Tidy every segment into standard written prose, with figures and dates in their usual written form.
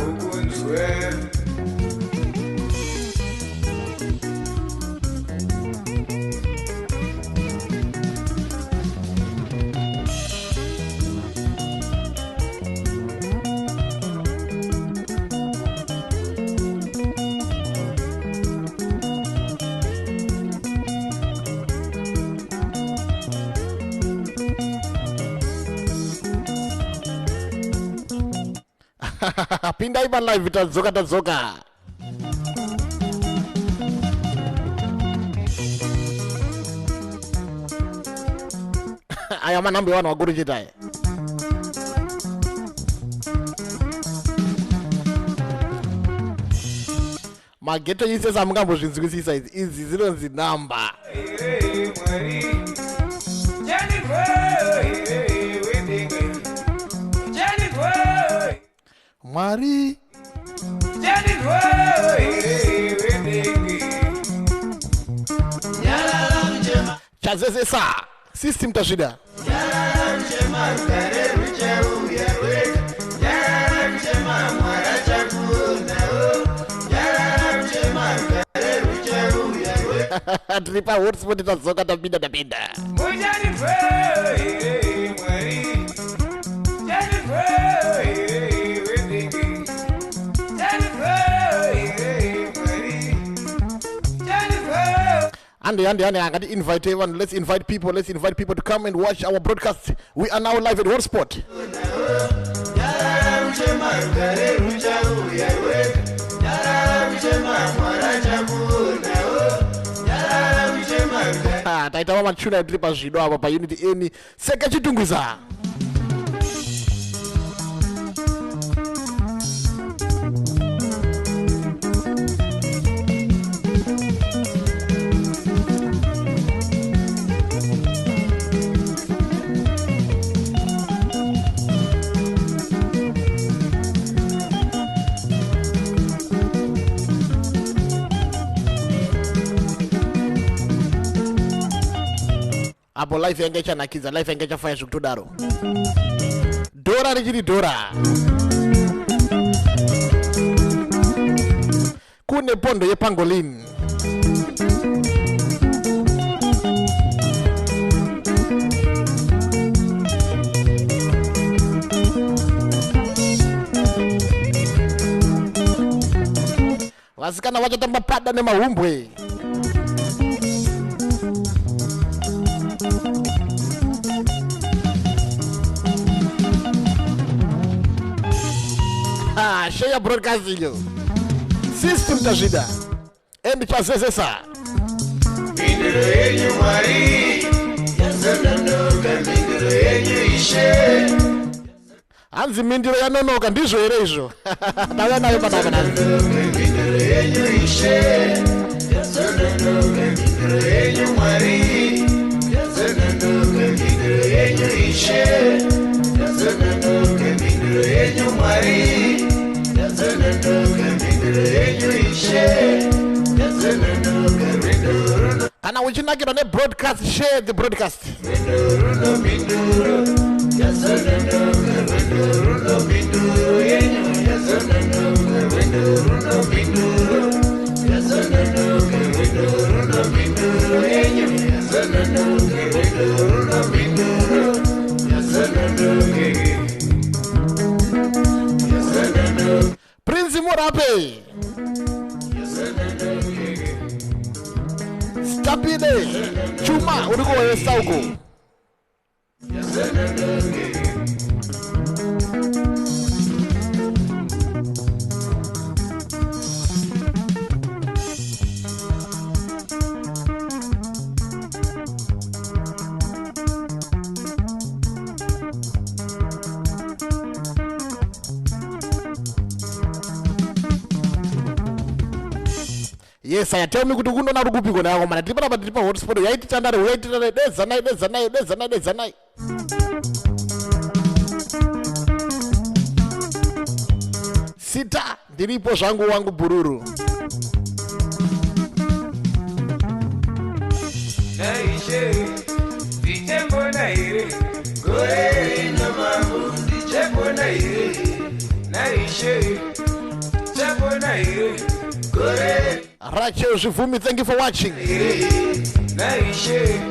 Ambokunzwe. Pindai palive, tadzoka, tadzoka. Aya manhambo evanhu vakuru chete aya. Mageto isesa hamungambozvinzwisisa idzi, idzi dzinonzi namba. Mwari Chandinzwe wedenga, Chandinzwe. Mwari. Chandinzwe wedenga. Chazezesa system tazvida. Tiri pahotspot, tadzoka, tapinda, tapinda. Muchandinzwe Mwari, Chandinzwe wedenga, Chandinzwe Mwari, Chandinzwe. Hande, hande, hande, angati invite vanhu. Let's invite people, let's invite people to come and watch our broadcast. We are now live at hotspot. Nyarara kuchema, rugare ruchauya rwega. Nyarara kuchema, Mwari achakuonawo. Nyarara kuchema, rugare. Ah, taita vamachuna tiri pazvido apa paunity eni seke Chitungwiza. Apo life yanga ichanakidza, life yanga ichafaya zvekutodaro. Dhora richiri dhora, kune pondo yepangolin. Vasikana vachatamba pada nemahumbwe. Ah, share broadcast iyo system tazvida and chazezesa. Mhinduro yenyu Mwari yazononoka, mhinduro yenyu Ishe. Hanzi mhinduro yanonoka, ndizvo here izvo? Tauya nayo panapa nhasi. Mhinduro yenyu Ishe yazononoka, mhinduro yenyu Mwari yazononoka, mhinduro yenyu Ishe yazononoka, mhinduro yenyu Mwari yazononoka, mhinduro yenyu Ishe yazononoka, rwendo runo. Kana uchinakirwa nebroadcast, share the broadcast. Rwendo runo, mhinduro yazononoka, rwendo runo, mhinduro yenyu yazononoka, rwendo runo, mhinduro yazononoka, rwendo runo, mhinduro yenyu yazononoka, rwendo runo, mhinduro yazononoka, yazononoka. Prince Murape. Yazononoka. Stapile Chuma, uri kuwesa uko. Yazononoka. Yes, aya, tell me kuti kunona uri kupiko nayako mana. Tiri panapa, tiri pahotspot. Yaiti tandare, uyaiti tandare. Dedzanai, dedzanai, dedzanai, dedzanai. Sita ndiripo zvangu, wangu bhururu. Naishe, ndichembona here Gore rino mambo, ndichembona here naishe? Rachel Zvivumi, thank you for watching. Here naishe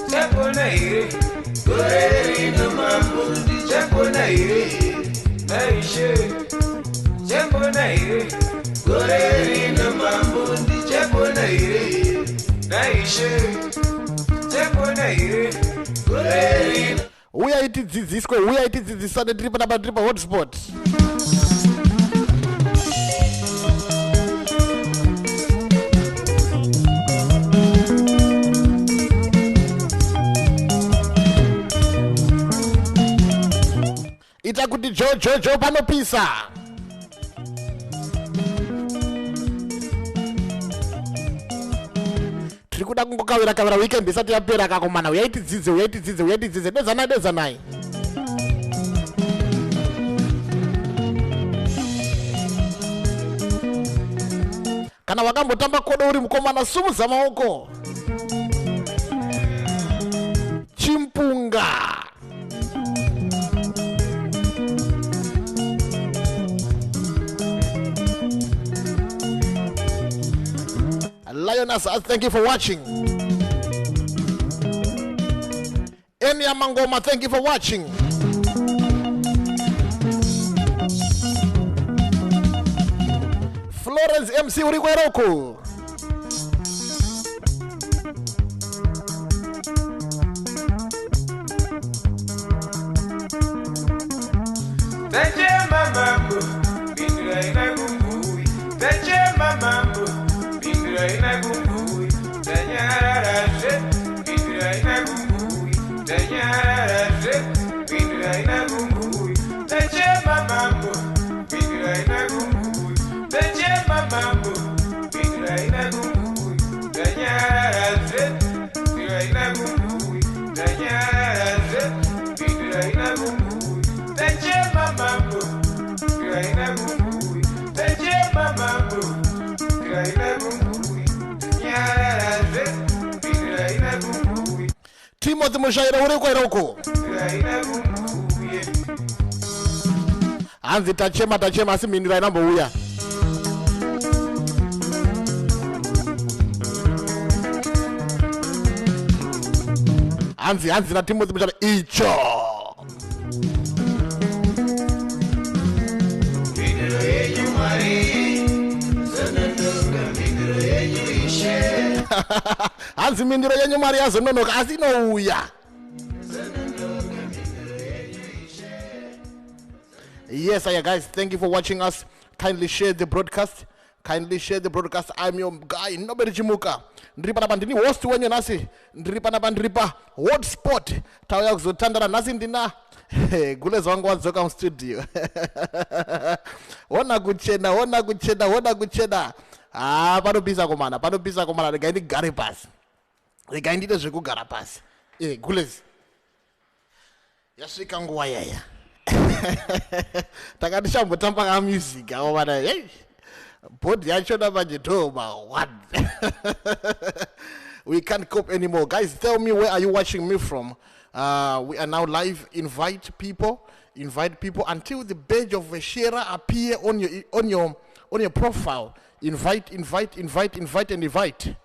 chapona here gore rino mambo ndichapona here naishe chapona here gore rino mambo ndichapona here naishe chapona here gore rino. Uyai tidzidziswe, uyai tidzidzisane, tiri panapa, tiri pahotspot. Ita kuti jojojo panopisa. Tiri kuda kungokavira kavira weekend isati yapera kakomana. Uyai tidzidze, uyai tidzidze, uyai tidzidze. Dedzanai, dedzanai. Kana wakambotamba kodo uri mukomana, sumudza maoko. Chimpunga. Lioness, thank you for watching. Enia Mangoma, thank you for watching. Florence MC uri kweroko. Tachema mambo, pindura ina kumbuyi. Tachema mambo, pindura ina kumbuyi. Tanyarara zve, pindura ina kumbuyi. Tanyarara zve, pindura ina kumbuyi. Tachema mambo, pindura ina kumbuyi. Tachema mambo, pindura ina kumbuyi. Tanyarara zve, pindura ina kumbuyi. Tanyarara zve, pindura ina kumbuyi. Tachema mambo, pindura ina kumbuyi. Tachema mambo, pindura ina kumbuyi. Tanyarara zve, pindura ina kumbuyi. Timothy Mushaira uri kweroko. Pindura ina kumbuyi. Hanzi tachema, tachema, asi mhindura inambouya. Hanzi, hanzi naTimothy Mushaira icho. Mhinduro yenyu Mwari zononoka, mhinduro yenyu Ishe. Hanzi mhinduro yenyu Mwari yazononoka, asi inouya. Yes, guys, thank you for watching us. Kindly share the broadcast. Kindly share the broadcast. I'm your guy, Nobody Chimuka. Ndiri panapa, ndini host wenyu nhasi. Ndiri panapa, ndiri pa hotspot. Tauya kuzotandara nhasi ndina gulezi wangu wadzoka mustudio. Hona kuchena, hona kuchena, hona kuchena. Ah, panopisa komana, panopisa komana. Regai ndigare pasi. Regai ndiite zvekugara pasi. Gulezi. Yasvika nguva yaya. Takati chambotamba kamusic avo vana. Hey, bhodhi yachona manje ndoma one. We can't cope anymore. Guys, tell me, where are you watching me from? We are now live. Invite people, invite people until the badge of a sharer appear on your profile. Invite, invite, invite, invite and invite.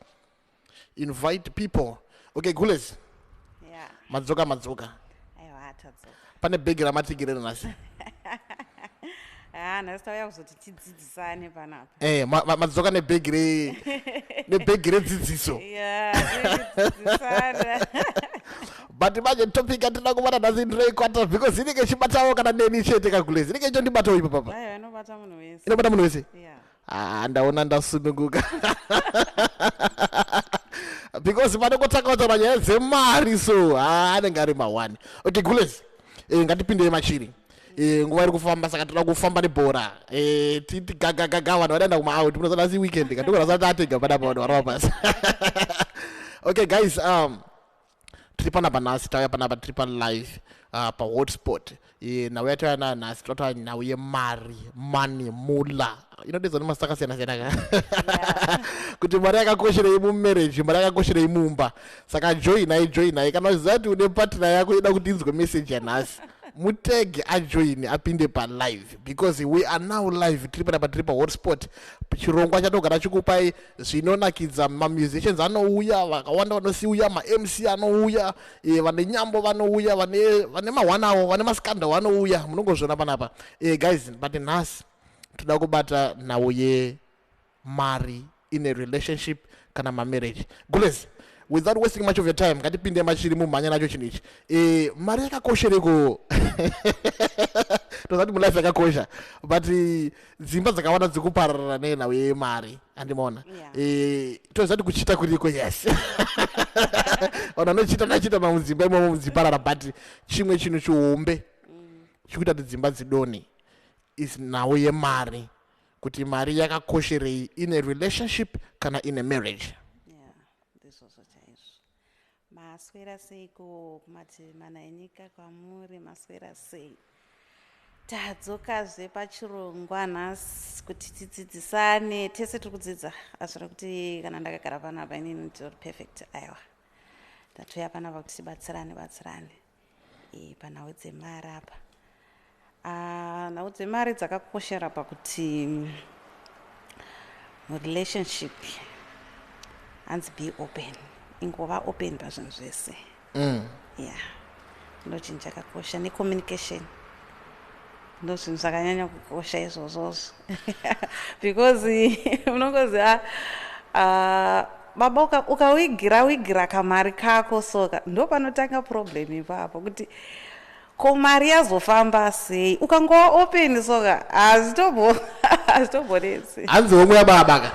Invite people. Okay, Gules. Yeah. Madzoka, madzoka. Aiwa, tadzoka. Pane bhegi ramatigirero nhasi. Ah, nhasi tauya kuzoti tidzidzisane panapa. Madzoka nebhegi re nebhegi redzidziso. Ya, tidzidzisana. But manje topic yatina kubata nhasi ndinoikwata because inenge ichibatawo kana neni chete kaGulezi. Inenge ichondibatawo ipo papa. Aiwa, inobata munhu wese. Inobata munhu wese. Ya. Ah, ndaona ndasununguka because panongotanga kutaura nyaya dzemari, so ah, anenge ari ma1. Okay, Gules, ngatipindei machiri. Nguva iri kufamba, saka toda kufamba nebhora. Titi gagagaga, vanhu vadaenda kumaout. Munoziva nhasi weekend katogona sati atega panapa vanhu varova pasi. Okay guys, tiri panapa nhasi, tauya panapa, tiri palive pahotspot. Nhau yatauya nayo nhasi, totaura nhau yemari, money, mula, inodedzwa nemazita akasiyana siyana ka, kuti mari yakakosherei mumarriage, mari yakakosherei mumba. Saka joinai, joinai. Kana uchiziva kuti une partner yako ida kuti inzwe message yanhasi, Mutege ajoin apinde palive because we are now live. Tiri panapa, tiri pahotspot, chirongwa chatogara chikupai zvinonakidza. Mamusicians anouya vakawanda, vanosiuya maMC anouya, vane nyambo vanouya, vane mahwana avo, vane mascandal vanouya. Munongozviona panapa, guys. But nhasi toda kubata nhau yemari in a relationship kana mamarriage. Gules, without wasting much of your time, ngatipinde machiri mumhanya nacho chinhu ichi. Mari yakakoshereko? Tozati mulife yakakosha, but dzimba dzakawanda dzikupararira nenhau yemari, andimaona? Yeah. Tozati kuchita kuriko, yes, vanhu vanochita nachita mamudzimba imomo mudziparara, but chimwe chinhu chihombe chikuita kuti dzimba dzidonhe is nhau yemari, kuti mari yakakosherei in a relationship kana in a marriage. Yeah, ndizvozvo chaizvo. Maswera seiko kumativi mana enyika kwamuri? Maswera sei? Tadzokazve pachirongwa nhasi kuti tidzidzisane. Tese tiri kudzidza. Azvira kuti kana ndakagara panapa inini nditori perfect, aiwa. Tatouya panapa kuti tibatsirane batsirane panhau dzemari apa. Ah, nhau dzemari dzakakoshera pakuti murelationship hanzi be open, ingova open pazvinhu zvese. Yeah, ndo chinhu chakakosha, necommunication ndo zvinhu zvakanyanya kukosha izvozvozvo, because unongoziva, baba, ukawigira wigira kamari kako soka, ndo panotanga problem ipapo, kuti ko mari yazofamba sei? Ukangova open soka, hazvitombonetsi. Hanzi homwe yababa ka.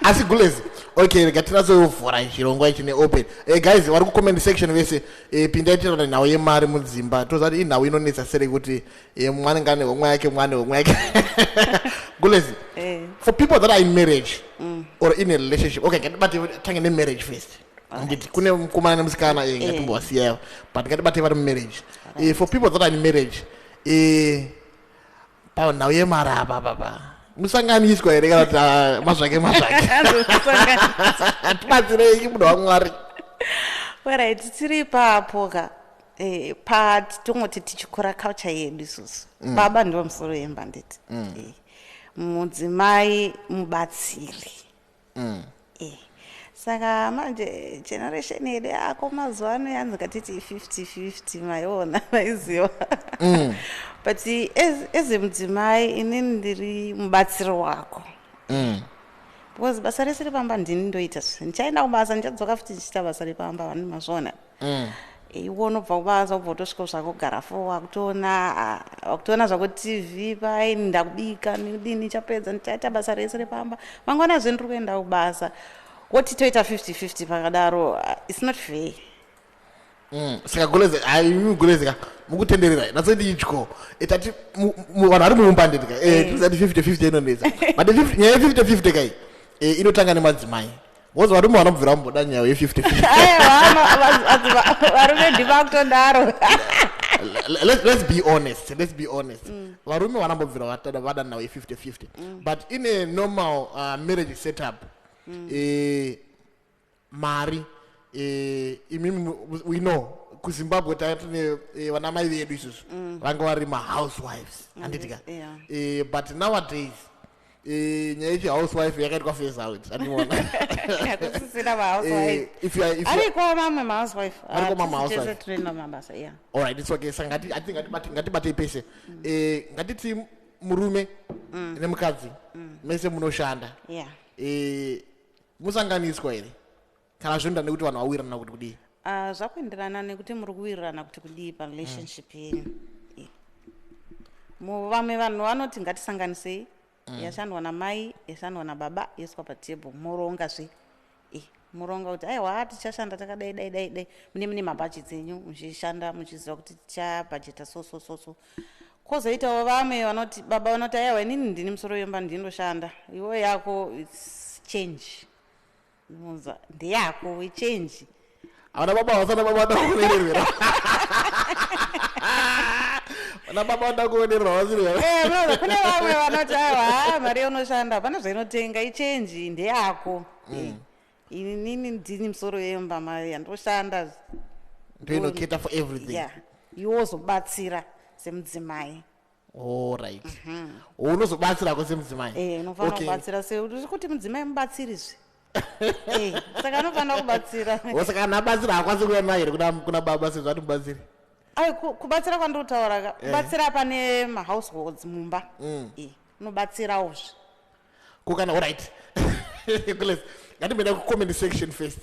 Asi gulezi, okay, rega tinatsovhura chirongwa ichi neopen. Guys vari kucomment section vese, pindai tinoona nhau yemari mudzimba. Toziva kuti inhau inonetsa serei kuti mwana ngane homwe yake, mwana homwe yake. Gulezi, for people that are in marriage or in a relationship, okay, ngatibate tange nemarriage first. Nditi kune mukomana nemusikana, ngatimbovasiyayo, but ngatibate vari mumarriage. For people that are in marriage, panhau yemari apa papa musanganiswa here kana kuti, ah, mazvake mazvake? Tibatsirei, munhu waMwari. Alright, tiri ipapo ka, tongoti tichikura, culture yedu isusu, baba ndiwo musoro wemba, nditi. Mudzimai mubatsiri. Saka manje generation yedu yako mazuva ano yanzi ngatiti 50-50, maiona, maiziva. But as mudzimai, inini ndiri mubatsiri wako, because basa rese repamba ndini ndoita. Ndichaenda kubasa, ndichadzoka futi ndichiita basa repamba, vanhu mazviona. Iwe unobva kubasa, ubva utosvika zvako kugara fo, wakutoona, ah, wakutoona zvako TV pai, ndakubika ndidini, ndichapedza ndichaita basa rese repamba. Mangwanazve ndiri kuenda kubasa, woti toita 50-50 pakadaro, ah, it's not fair. Saka gulezi, hai gulezi ka, mukutenderera natsoti ityo. Tati vanhu vari mumba, nditi ka, tizati 50-50 inonetsa, but nyaya ye50-50 kai, inotanga nemadzimai, because varume vanobvira vamboda nyaya ye50-50. Aiwa, varume ndivakutodaro. Let's be honest, let's be honest. Varume vanambobvira vada nhau ye50-50, but in a normal marriage setup, mari, imimi we know kuZimbabwe tine vana mai vedu isusu vanga vari mahousewives, handiti ka? Yeah. But nowadays, nyaya yechihousewife yakaitwa phase out, andiona? Kusisina mahousewife. If you are, if you are, Ariko mamwe mahousewife. Ariko mamwe mahousewife. Tinoenda mabasa, yeah. Alright, it's okay. Saka ngati, I think ngatibate pese. Ngatiti murume nemukadzi mese munoshanda. Musanganiswa here kana zvinoenda nekuti vanhu vawirirana kuti kudii? Ah, zvakuenderana nekuti muri kuwirirana kuti kudii parelationship yenyu. Vamwe vanhu vanoti ngatisanganisei, yashandwa namai, yashandwa nababa, yoiswa patable, morongazve. Moronga kuti aiwa, tichashanda takadai dai dai dai, mune mabhajeti enyu, muchishanda muchiziva kuti tichabhajeta so so so so. Kwozoitawo vamwe vanoti, baba vanoti, aiwa, inini ndini musoro wemba, ndindoshanda, iwe yako it's change. Muza ndeyako ichange. Havana baba, vasana baba vada kuonererwa, vana baba vada kuonererwa vasiri. Eh, kune vamwe vanoti aiwa, mari yaunoshanda hapana zvainotenga, ichange, ndeyako. Inini ndini musoro wemba, mari yandoshanda ndoinoketa for everything. Yeah. Iwe wozobatsira semudzimai. Allright, unozobatsirako semudzimai. Unofanira kubatsira sekuti mudzimai mubatsirizve. Saka anofanira kubatsira. Saka kana abatsira haakwanisi kuuya naye here kuna baba sezvo ati mubatsiri? Ai, kubatsira kwandiri kutaura ka, kubatsira pane mahouseholds mumba. Unobatsirawozve. Kukana, alright. Gules, ngatimboenda kucomment section first.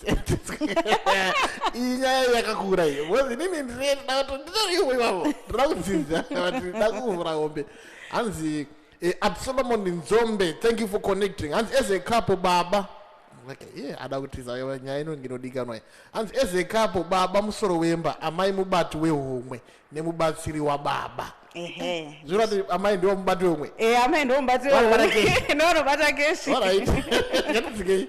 Iyi nyaya yakakura iyi, because inini ndinoriwo ivavo, ndinoda kudzidza, but ndinoda kuvhura hombe. Hanzi at Solomon Nzombe, thank you for connecting. Hanzi, as a couple baba, okay, yeah, ada kutiza nyaya inonge inodikanwa iyi. Hanzi, as a couple baba musoro wemba, amai mubati wehomwe nemubatsiri wababa. Ehe. Zvireva kuti amai ndiwo mubati wehomwe? Amai ndiwo mubati Vanobata wehomwe. keshi. Ndovanobata keshi. Alright, ngatidzikei.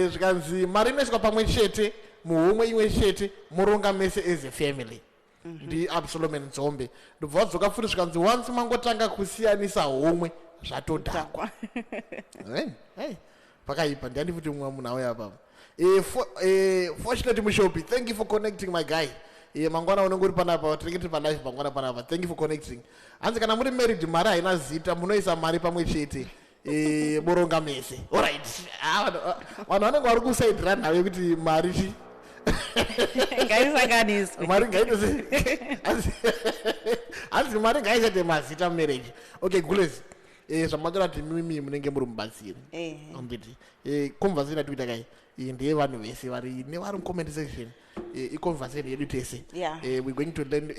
Zvikanzi mari inoiswa pamwe chete muhomwe imwe chete, moronga mese as a family. Ndiabsolomon Nzombe. Ndobva vadzoka futi, zvikanzi once mangotanga kusiyanisa homwe, zvatodhakwa. Hey, hey, pakaipa. Ndiani futi mumwe munhu auya apapo? Fortunate Mushopi, thank you for connecting, my guy. Mangwana unenge uri panapa, tinenge tiri palive mangwana panapa. Thank you for connecting. Hanzi kana muri married, mari haina zita, munoisa mari pamwe chete, moronga mese. Alright. Ah, vanhu vanenge vari kusaidhira nhau yekuti mari chi Ngaisanganiswe. Mari ngaitose, hanzi mari ngaisaite mazita mumarriage. Okay, gules, zvamataura kuti mimi munenge muri mubatsiri. Anditi conversation yatikuita kai iyi ndeyevanhu vese vari nevari mucomment section. Iconversation yedu tese. We're going to learn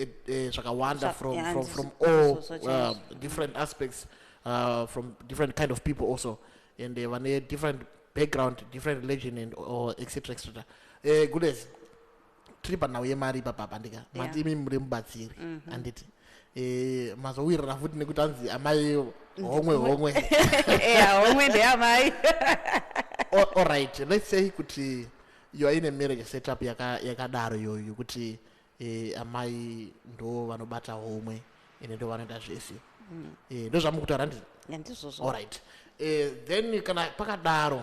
zvakawanda from from all chaizvo. different aspects, from different kind of people also, and vane different background, different religion and or etc etc. Gules, tiri panhau yemari ipapapa ndika mati imi muri mubatsiri, handiti? Mazowirirana futi nekuti hanzi amai homwe homwe. Homwe ndeyamai. Alright, let's say kuti you are in a marriage setup yakadaro iyoyo yekuti amai ndo vanobata homwe ende ndo vanoita zvese. Ndo zvamukutaura, handiti? Ndizvozvo. Alright, then kana pakadaro,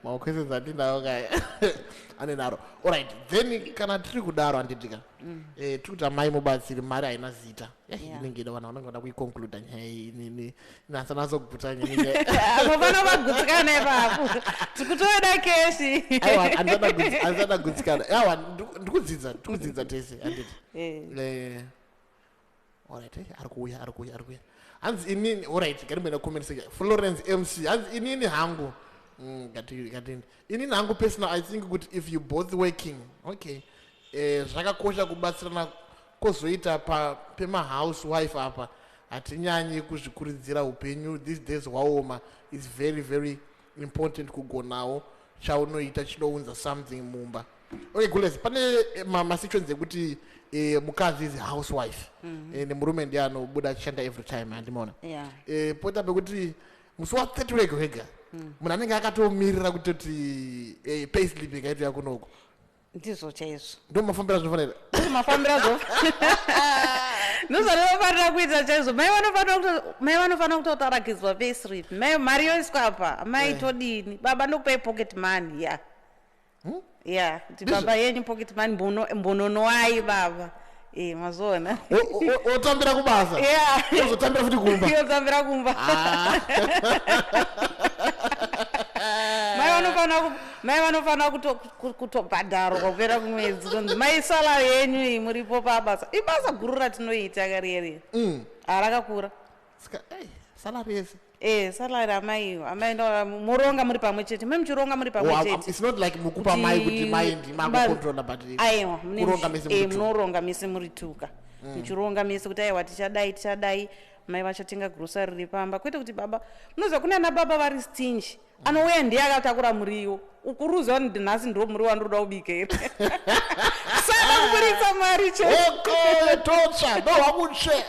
maquestions andinawo kaya ane nharo. Alright, then kana tiri kudaro, handitika, tiri kuti amai mubatsiri, mari haina zita. Inenge ida vanhu vanenge vada kuiconcluda nyaya iyi inasanasoguta nyaya. Mufana vagutsikana ipapo, tikutoda keshi. Aiwa, handisada gutsikana. Aiwa, ndikudzidza, ndikudzidza tese, handiti? Alright, ari kuuya, ari kuuya, ari kuuya. Hanzi inini, alright, ngatimboenda comment section. Florence MC, hanzi inini hangu, ngatini inini hangu personal, I think kuti if you both working, okay, zvakakosha kubatsirana. Kwozoita pemahousewife apa, hatinyanyi kuzvikurudzira. Upenyu these days hwaoma. Is very very important kugonawo chaunoita chinounza something mumba. Okay, gules, pane masituations ekuti mukadzi is housewife, nemurume ndiye anobuda achishanda every time, handimaona? Yeah. Poita pekuti musi wa30 wega wega munhu anenge akatomirira kutoti payslip ikaitwa kunoko. Ndizvo chaizvo. Ndo mafambiro azvinofanira. Ndizvo mafambiro azvo, ndozvanofanira kuita chaizvo. Mai vanofanira kutotarakizwa payslip. Mai, mari yoiswa apa, mai todini, baba ndokupai pocket money ya ya kuti Ndizvo. baba yenyu pocket money, mbononowai baba. Mazoona. Otambira kubasa, ozotambira futi kumba. Yotambira kumba. Ah. Mai vanofanira kutobhadharwa kupera kumwedzi, kunzi mai, salary yenyu iyi, muripo pabasa. Ibasa guru ratinoita kariyeri, harakakura. Saka, salary yese? Salary amaiyo, amai ndo muronga muri pamwe chete, mai muchironga muri pamwe Oh, chete. it's not like mukupa mai kuti mai ndimakucontrola, but Aiwa, kuronga mese muri two. munoronga mese muri tuka, muchironga mese kuti aiwa, tichadai, tichadai, mai vachatenga grocery ripamba, kwete kuti baba. Munoziva kune ana baba vari stingy, anouya ndiye akatakura muriwo, ukuruziva kuti nhasi ndo muriwo wandiroda kubika here, sada kuburitsa mari che Oko totsva ndohwakutsve.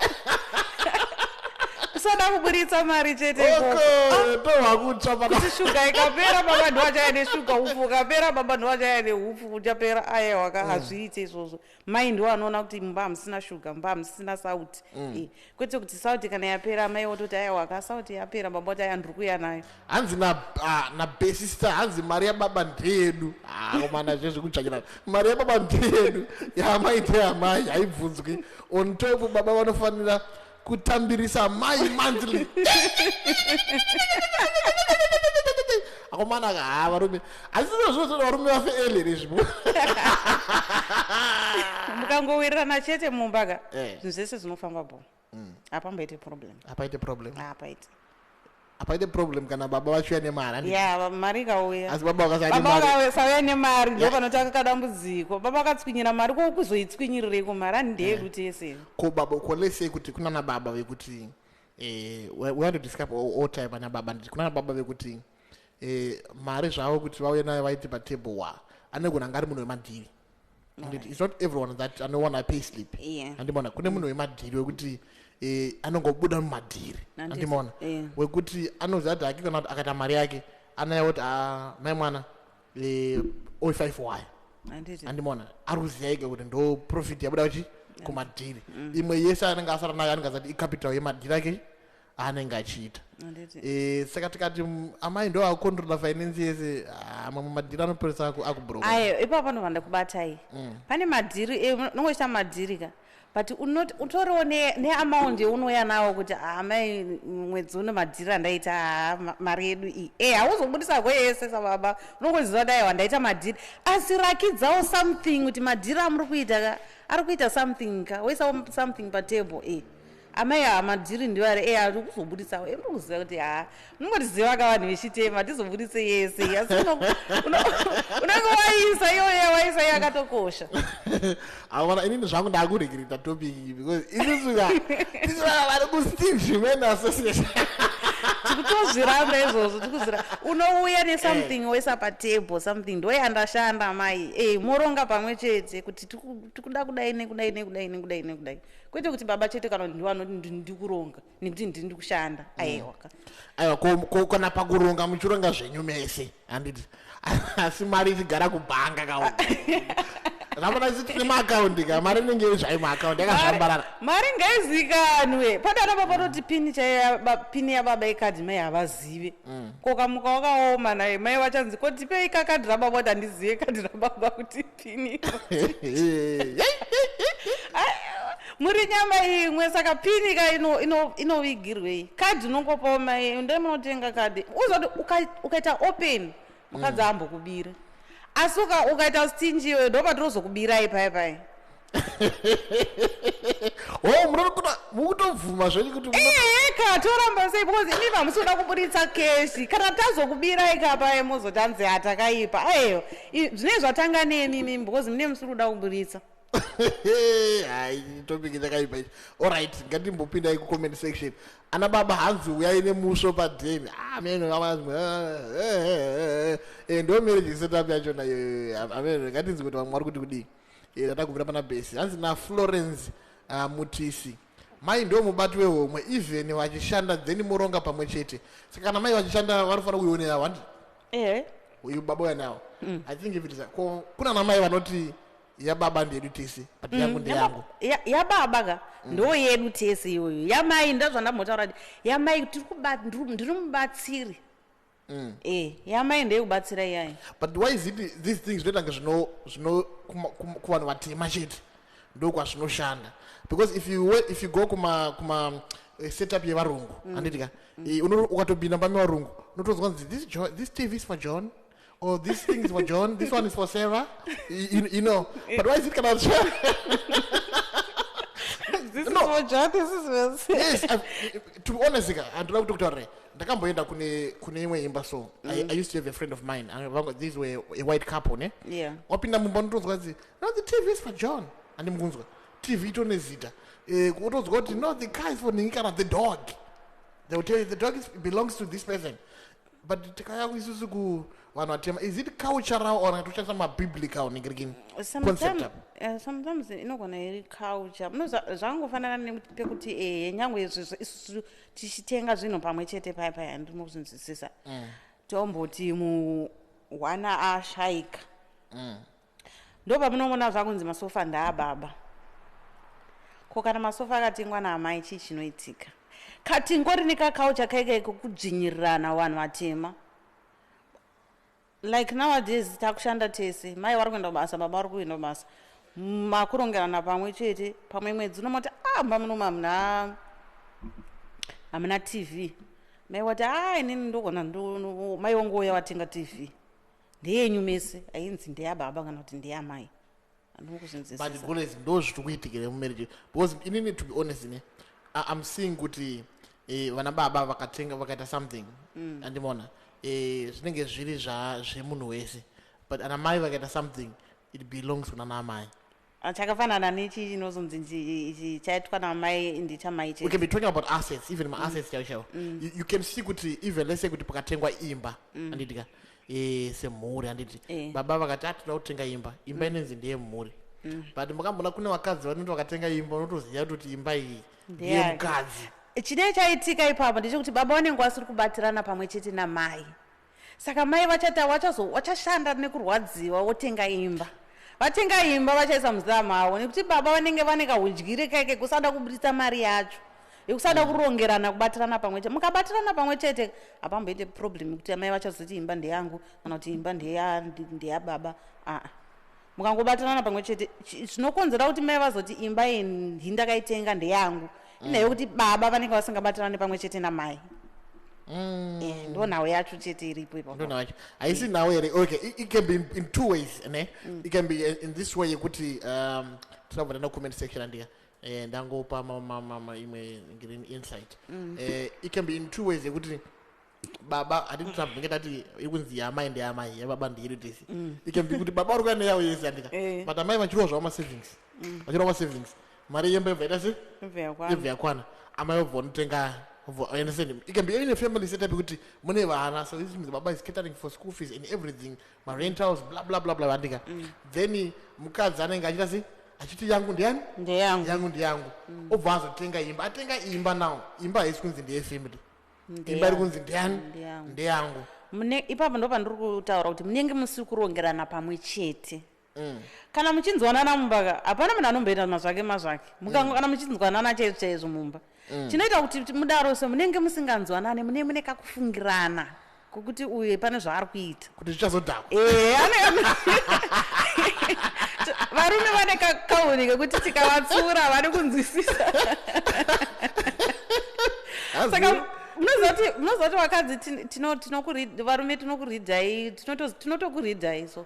Kusada kuburitsa mari chete ikoko. Oko tohwakutsva pana. Kuti shuga ikapera, baba ndovachaya neshuga, upfu ukapera, baba ndovachaya neupfu uchapera. Aiwa ka, hazviite izvozvo. Mai ndo anoona kuti mumba hamusina shuga, mumba hamusina sauti. Kwete kuti sauti kana yapera, mai wototi, "Aiwa ka, sauti yapera," baba oti, "Aya, ndiri kuuya nayo." Hanzi nabesista, hanzi mari yababa ndeyedu. Komana, zvezvekutsvakira mari yababa ndeyedu, yamai ndeyamai, haibvunzwi. On top, baba vanofanira kutambirisa mai monthly. Akomana ka, ha, varume, asi zvozvo varume vafe early rezvimo. Mukangowirirana chete mumba ka, zvinhu zvese zvinofamba bo, hapamboite problem. Hapaite problem. Hapaite. Hapaite problem kana baba vachiuya nemari, handiti? Ya, mari ikauya. Asi baba vakasauya Baba nemari. vakasauya nemari, ndo panotanga kadambudziko. Baba vakatswinyira mari, ko kuzoitswinyirireiko mari? Ani ndeyedu tese. Ko baba, ko let's say kuti kunana baba vekuti we want to discuss all time ana baba, nditi kunana baba vekuti mari zvavo kuti vauye nayo vaiti patable, wa anogona anga ari munhu wemadhiri. Handiti it's not everyone that anowana pay slip? Handimona kune munhu wemadhiri wekuti anongobuda mumadhiri. Handiti, Handimona wekuti anoziva kuti hake kana kuti akaita mari yake anaya kuti, "Ah, mai mwana, 05 waya." Andimona ari kuziva ega kuti ndo profit yabuda kuchi kumadhiri. Imwe yese anenge asara nayo anenge azati icapital yemadhiri ake aanenge achiita. Saka tikati amai ndo akucontrola finance yese, ah, mamwe madhiri anoperesa akubroka. Ayo, ipapo panobva ndakubatai. Pane madhiri, unongoita madhiri ka, but utoriwo neamount yeunouya nawo kuti, "Ah, mai, mwedzi uno madhiri andaita, ah, mari yedu iyi." Hauzobudisa yese sababa, unongoziva kuti, "Aiwa, ndaita madhiri," asi rakidzawo something kuti madhiri amuri kuita ka ari kuita something ka, woisawo something patable. Amai, ha, madhiri ndiwo ari ari kuzobudisawo. Muri kuziva kuti, ha, munongotiziva ka, vanhu vechitema hatizobudise yese, asi unenge waisa iyoyo, waisa iyo yakatokosha. Aona, inini zvangu ndakuregereta topic iyi because isusu ka tisu vari kuStingy Men Association. Tikutozviramba izvozvo, tikuzviramba. Unouya nesomething, woisa patable something, ndoyandashanda mai. Moronga pamwe chete kuti tikuda kudai nekudai nekudai nekudai nekudai, kwete kuti baba chete kana kuti ndiwanoti ndikuronga nekuti ndini ndikushanda. Aiwa ka. Aiwa, ko kana pakuronga muchironga zvenyu mese, handiti, asi mari ichigara kubhanga ka? Ramana isi tine maakaundi ka, mari inenge iri zvayo maakaundi yakazvambarara. Mari ngaizikanwe. Padana baba toti pini chaiyo, pini yababa ikadhi, mai havazive. Ko kamuka wakaoma naye, mai vachanzi, "Ko tipei kakadhi rababa?" Kuti, "Handizive kadhi rababa kuti pini." Muri nyama imwe, saka pini ka inovigirwei? Kadhi unongopawo mai, ndai munotenga kadhi. Uzoti ukaita open, mukadzi ambokubira, asi ukaita stingy iyoyo, ndo patinozokubirai pai pai. O, munokona mukutobvuma zvenyu kuti Eka, toramba sei? Because imi hamusi kuda kuburitsa keshi. Kana tazokubirai kapai, mozoti anzi hatakaipa. Aiyo, zvinenge zvatanga nemi mimi, because mune musiri kuda kuburitsa. Hai, topic chakaipa ichi. Alright, ngatimbopindai kucomment section. Ana baba, hanzi uyai nemusvo padheni. Ameno ndo marriage setup yachona iyoyo. Ameno, ngatinzi kuti vamwe vari kuti kudii. Tatagumira pana Besi. Hanzi naFlorence Mutisi, mai ndo mubati wehomwe even vachishanda, then muronga pamwe chete. Saka kana mai vachishanda, vanofanira kuionera, handi? Ehe. Uyu baba uya nawo. I think if it is ko kuna namai vanoti yababa ndeyedu tese, but yangu ndeyangu. Yababa ka ndo yedu tese iyoyo. Yamai, ndazvandambotaura kuti yamai ndiri mubatsiri. Yamai ndeyekubatsira iyayi. But why is it these things zvinoita kunge zvino kuvanhu vatema chete ndokwazvinoshanda? Because if you go kuma setup yevarungu, handiti ka, ukatopinda mumba mevarungu, unotonzwa kunzi this TV is for John, or this thing is for John, this one is for Sarah, you know. But why is it kana This No. is for John, this is for Yes, to be honest ka, handina kuti kutaurira, ndakamboenda kune imwe imba. So I used to have a friend of mine, and these were a white couple, ne? Wapinda mumba, unotonzwa kuti, "No, the TV is for John." Handimukunzwa TV itone zita. Utonzwa kuti, "No, the car is for ningi," kana the dog, they will tell you the dog belongs to this person. But tikauya isusu ku Vanhu vatema, is it cultural or toshandisa mabiblical ningirikini concept Sometimes, apa? sometimes inogona iri culture. Zvakangofanana nekuti pekuti ehe, nyangwe izvizvo isusu tichitenga zvinhu pamwe chete paya paya, ndimo kuzvinzwisisa, tomboti muhwana ashayika, ndo pamunoona zvakunzi masofa ndaababa. Ko kana masofa akatengwa naamai, chii chinoitika? Katingori nekakaucha kaikai kokudzvinyirirana vanhu vatema. Like nowadays takushanda tese, mai vari kuenda kubasa, baba vari kuenda kubasa, makurongerana pamwe chete. Pamwe mwedzi unomoti, "Ah, mba munomu hamuna TV." Mai wati, "A, inini ndogona." Mai wangouya watenga TV, ndeyenyu mese, hainzi ndeyababa kana kuti ndeyamai. But Andinokuzvinzwisisa. Gules, ndo zviri kuitikira mumarriage, because inini, to be honest ne, I'm seeing kuti vana baba vakatenga, vakaita something, andimona zvinenge zviri zvemunhu wese, but ana mai vakaita something, it belongs kuna namai. Ah, chakafanana nechi chinozonzi ichi chaitwa namai ndechamai We chete. can be talking about assets, even maassets chaiwo chaiwo. You can see kuti even, let's say kuti pakatengwa imba, handitika, semhuri, handiti? Baba vakati, "Atinoda kutenga imba." Imba inenzi ndeyemhuri, but makambona kune vakadzi vanoti vakatenga imba, unotoziva kuti imba iyi Ndeyake. ndeyemukadzi. Chinee chaitika ipapo ndechekuti baba vanenge vasiri kubatirana pamwe chete namai, saka mai vachata vachashanda nekurwadziwa, wotenga imba. Vatenga imba, vachaisa muzita mavo, nekuti baba vanenge vane kahudyire kaike kusada kubudisa mari yacho, yekusada kurongerana, kubatirana pamwe chete. Mukabatirana pamwe chete, hapamboite problem yekuti amai vachazoti imba ndeyangu kana kuti imba ndeyababa. Aa, mukangobatirana pamwe chete, zvinokonzera kuti mai vazoti imba iyi ndindakaitenga, ndeyangu, inyaya yekuti baba vanenge vasingabatirani pamwe chete namai. Ndo nhau yacho chete iripo ipapo. Ndo yacho, haisi nhau here? Okay, it can be in two ways ne. It can be in this way yekuti tinobva ndaenda comment section, andika, ndangopa imwe green insight. It can be in two ways yekuti baba, hatiti tabvunge tati iri kunzi yamai ndeyamai, yababa ndeyedu tese. It can be kuti baba vari kuya neyavo yese, andika, but amai vachirwa zvavo masavings, vachirwa masavings, mari yemba ibva ita se Ibva yakwana. Ibva yakwana, amai vobva vanotenga. Understand, it can be in a family setup yekuti mune vana, so this means baba is catering for school fees and everything, marentals, blah blah blah blah, andika. Then mukadzi anenge achiita se achiti yangu ndiyani? Ndeyangu. Yangu ndiyangu. Obva azotenga imba, atenga imba. Now imba haisi kunzi ndeyefamily, imba iri kunzi ndiyani? Ndeyangu. Ndeyangu. Mune ipapo ndo pandiri kutaura kuti munenge musiri kurongerana pamwe chete. Kana muchinzwanana mumba ka, hapana munhu anomboita mazvake mazvake. Kana muchinzwanana chaizvo chaizvo mumba, chinoita kuti mudaro se munenge musinganzwanani, mune mune kakufungirana kokuti uyu pane zvaari kuita. Kuti zvichazodhakwa. Varume vane kauni kekuti tikavatsura vari kunzwisisa. Saka munoziva kuti vakadzi varume tinokuridhai, tinotokuridhai. So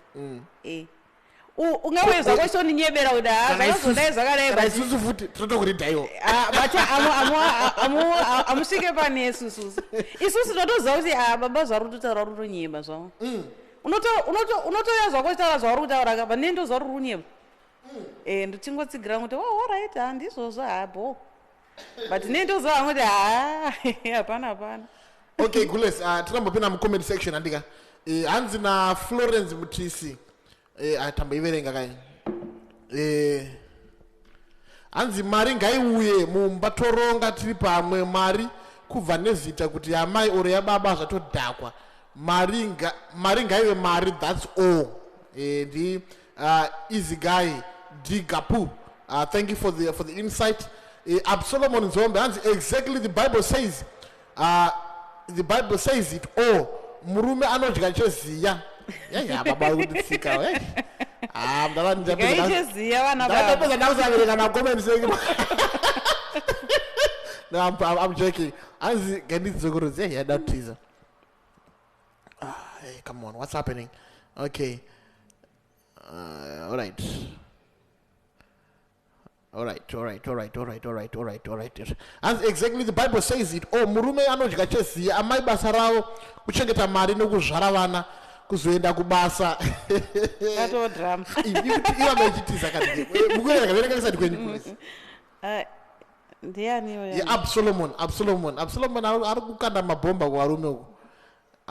ungawe zvako chitoninyebera kuti ha, zvakazodai, zvakadai, Kana isusu futi tinotokuridhaiwo. Ah, but amusvike pane isusu. Isusu tinotoziva kuti ah, baba zvari kutotaura, uri kutonyeba zvavo. Unotoya zvako uchitaura zvauri kutaura ka, but neni ndoziva kuti uri kunyeba. Ndichingotsigira kuti, "Oh, alright, ha, ndizvozvo, ha, bo," but neni ndoziva hangu kuti ha, hapana, hapana. Okay gules, tinambopinda mucomment section, handika? Hanzi naFlorence Mutisi, tamboiverenga kai. Hanzi mari ngaiuye mumba, toronga tiri pamwe. Mari kubva nezita kuti yamai oro yababa, zvatodhakwa. Mari ngaive mari, that's all. Ndi Easy Guy Digapu. Thank you for the insight. Absolomon Nzombe hanzi, "Exactly, the Bible says it all. Murume anodya cheziya." Yaya, baba vari kunditsika. Ah, Ngaicheziya vana baba. ndapedza ndakusaverenga macomment section. No, I'm joking. Hanzi ngandidzokorodze, yada kutiza. Ah, hey, come on, what's happening? Okay, all right, all right, all right, all right, all right, all right. Hanzi, "Exactly, the Bible says it all. Murume anodya cheziya. Amai basa ravo kuchengeta mari nekuzvara vana, kuzoenda kubasa." Atodhama. Ivamba ichitiza kati mukuverenga, verenga kusati kwenyu, please. Ndiani iyoyo? Yeabsolomon, Absolomon, Absolomon ari kukanda mabhomba kuvarume uku.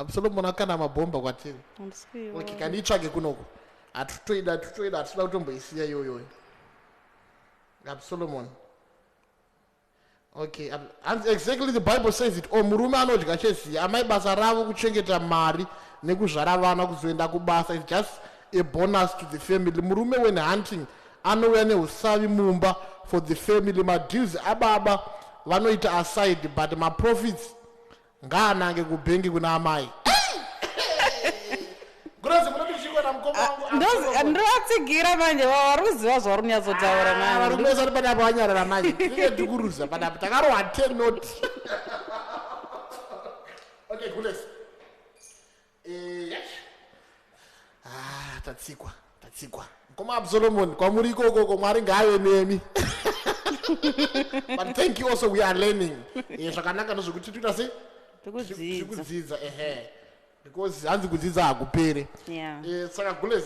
Absalom akanda mabhomba kwatiri. Handisi kuiona. Okay, kandiitsvage kunoko. Hatutoida, hatutoida, hatitoda kutomboisiya iyoyoyo. Absalom. Okay, and exactly the Bible says it. Oh, murume anodya cheziya, amai basa ravo kuchengeta mari nekuzvara vana kuzoenda kubasa. It's just a bonus to the family. Murume when hunting anouya neusavi mumba for the family. Madeals ababa vanoita aside, but maprofits ngaanange kubhengi kuna amai. Gurozi munoti chiko namukoma wangu Absalom. Ndovatsigira manje, vari kuziva zvavari kunyatsotaura manje. Varume vese vari panapa vanyarara manje, tinenge tikuruza panapa, takarohwa 10 not. Okay, gules. Yes. Ah, tatsikwa, tatsikwa. Mukoma Absalomon, kwamuri ikokoko, Mwari ngaave nemi. But thank you also, we are learning. Zvakanaka ndezvekuti toita sei? Tiri Tikudzidza. kudzidza, ehe, because hanzi kudzidza hakupere. Saka gules,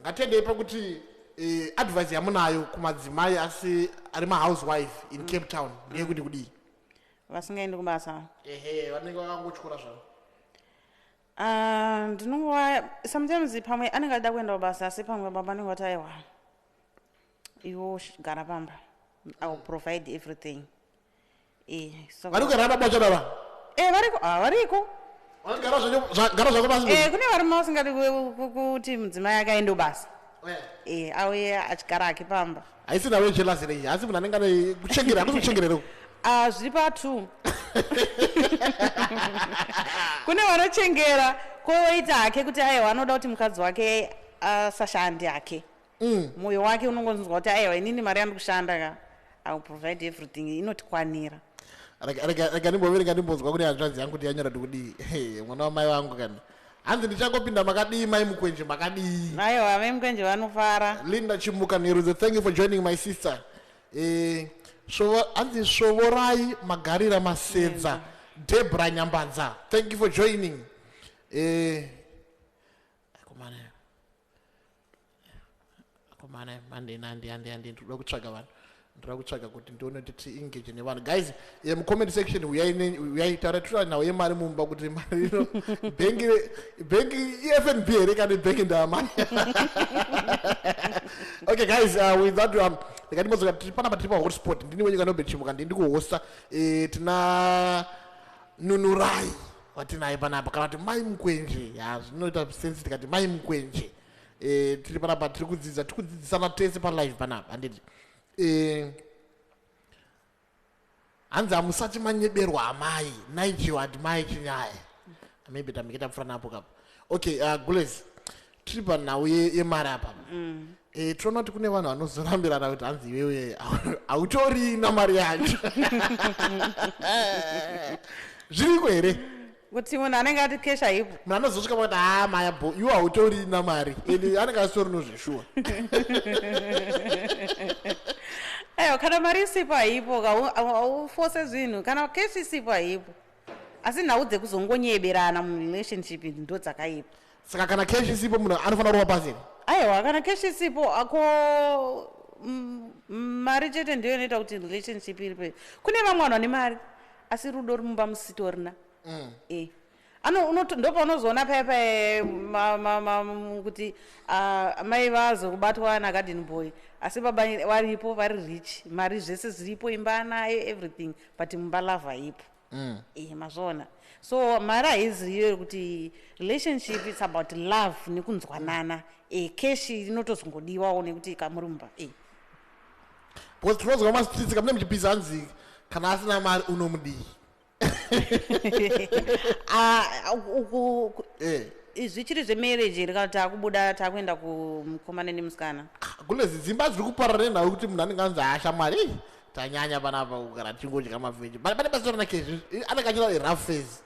ngatiendei pakuti advice yamunayo kumadzimai asi ari mahousewife in Cape Town ndeyekuti kudii? Vasingaendi kubasa? Ehe, vanenge vakangotyora zvavo. Ah, ndinongova sometimes pamwe anenge achida kuenda kubasa, asi pamwe baba anenge vati, "Aiwa, iwo gara pamba, I will provide everything." So Vari kugara baba vachadava? Variko, ah, variko. Vanogara gara zvako pasi. Kune varume vasingadi kuti mudzimai akaende kubasa, auye achigara hake pamba. Haisi nawe jealousy rei? Asi munhu anenge ane kuchengera, hakusi kuchengerero? Ah, zviri patu. Kune vanochengera, kwoita hake kuti aiwa, anoda kuti mukadzi wake asashande hake. Mwoyo wake unongonzwa kuti, "Aiwa, inini mari yandiri kushanda ka, I will provide everything, inotikwanira." Rega ndimboverenga, ndimbonzwa kune hanzvadzi yangu kuti yanyora kuti kudii. Hey, mwana wamai vangu kana hanzi, "Ndichangopinda, makadii mai Mukwenje, makadii?" Aiwa, mai Mukwenje vanofara. Linda Chimuka Neruze, thank you for joining, my sister. Hanzi svovorai magarira masedza. Debra Nyambadza, thank you for joining. Akomana, akomana, mande nandi andi andi, ndinoda kutsvaga vanhu, ndoda kutsvaga kuti ndione kuti tiengage nevanhu. Guys, mucomment section uyai, taura tura nhau yemari mumba, kuti mari ino bhengi, bhengi iFNB here kana bhengi ndamai? Okay guys, with that, ndikati tiri panapa, tiri pahotspot. Ndini wenyu Kanobet Chimuka, ndini kuhosta. Tina Nunurai watinaye panapa, kana kuti mai Mukwenje. Ya, zvinoita sense tikati mai Mukwenje. Tiri panapa, tiri kudzidza, tiri kudzidzisana tese palive panapa, handiti? Hanzi, "Hamusati manyeberwa amai." Nigel hati mai Chinyaya, maybe tamike tapfuura napo kapo. Okay, gules, tiri panhau yemari apa. Tinoona kuti kune vanhu vanozorambirana kuti hanzi, "Iwewe hautorina mari yacho." Zviriko here? Kuti munhu anenge ati cash haipo? Munhu anozosvika pakati, "Ha, maya bo, iwe hautorina mari," ende anenge asitorino zveshuwa. Aiwa, kana mari isipo haipo, haufose zvinhu. Kana cash isipo haipo, asi nhau dzekuzongonyeberana murelationship ndo dzakaipa. Saka kana cash isipo, munhu anofanira kurova pasi here? Aiwa, kana cash isipo ako, mari chete ndiyo inoita kuti relationship iripe. Kune vamwe vanhu vane mari, asi rudo rumba musitorina. Ndopaunozoona paya paya kuti, ah, mai vazokubatwa nagarden boy, asi baba varipo, vari rich, mari zvese zviripo, imba anayo, everything, but mumba love haipo. Mazvoona? So mari haiziyo kuti relationship, it's about love nekunzwanana. Cash inotozongodiwawo nekuti kamuri mumba. Because tinozwa mastreets kamune muchipisa, hanzi kana asina mari unomudii? Ah, zvichiri zvemarriage here kana taakubuda, taakuenda kumukomana nemusikana? Kulezi dzimba dziri kuparara nenhau yekuti munhu anenge anzi, "Hasha mwari, tanyanya panapa kugara tichingodya mavheji." Pane pasitorina cash, anenge achida rough phase.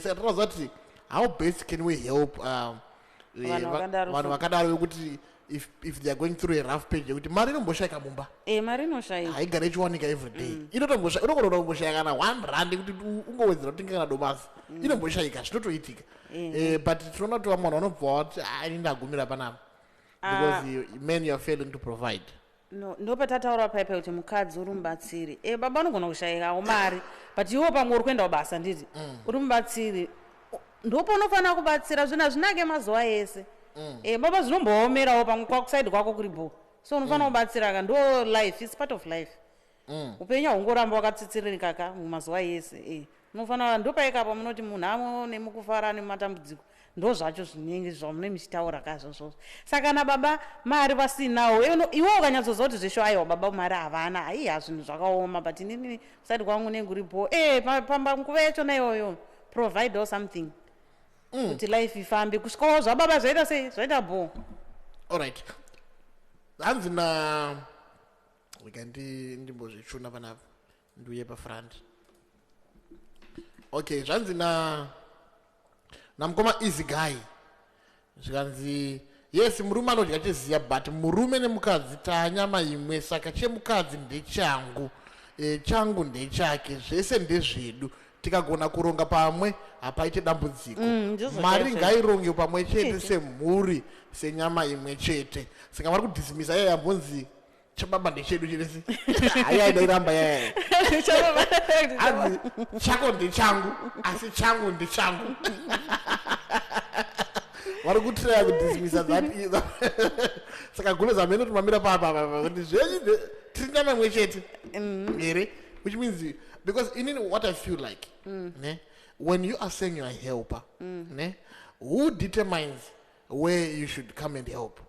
Saka tinoziva kuti how best can we help Vanhu vakadaro? Vanhu vakadaro vekuti if they are going through a rough page yekuti mari inomboshaika mumba. Mari inoshayika. Haigare ichiwanika every day, inogona kutomboshaya kana R1 kuti ungowedzera kutenga kana domasi, inomboshaika, zvinotoitika. But tinoona kuti vamwe vanhu vanobva vati, "Ah, ini ndagumira panapa," because you, men, you are failing to provide. No, ndopatataura paipai kuti mukadzi uri mubatsiri. Baba anogona kushayikawo mari, but iwo pamwe uri kuenda kubasa, nditi uri mubatsiri. Ndopaunofanira kubatsira. Zvinhu hazvinake mazuva ese. Baba zvinomboomerawo pamwe kwakusaidi kwako kuri bho, so unofanira kubatsira ka. Ndo life, is part of life. Upenyu haungoramba wakatsitsiririka ka mumazuva ese. Unofanira ndopaikapa munoti munhu amo nemukufara nematambudziko, ndo zvacho zvinenge zvamune muchitaura kazvozvozvo. Saka kana baba mari vasinawo, iwe ukanyatsoziva kuti zvesho, aiwa, baba mari havana, aiya, zvinhu zvakaoma, but inini kusati kwangu unenge uripo pamba nguva yachona iyoyo, provide or something kuti life ifambe kusvikawo zvababa zvaita sei, zvaita bho. Alright, hanzi na rega ndimbozvichuna panapa, ndiuye pafront. Okay, zvanzi na namukoma Easy Guy, zvikanzi, "Yes, murume anodya cheziya, but murume nemukadzi taanyama imwe, saka chemukadzi ndechangu, changu ndechake, zvese ndezvedu. Tikagona kuronga pamwe, hapaite dambudziko." Ndizvo Mari chaizvo. ngaironge pamwe chete Chete. semhuri, senyama imwe chete. Saka vari kudhismisa yaya yambonzi chababa ndechedu chiresi. Hayai, dairamba yaya. Hanzi chako ndechangu, asi changu ndechangu. Vari kutraya kudhismisa that. Saka gule zamene kuti mamira papa kuti zvenyu tiri nyama imwe chete here, which means, because inini what I feel like, ne, when you are saying you are a helper, ne, who determines where you should come and help?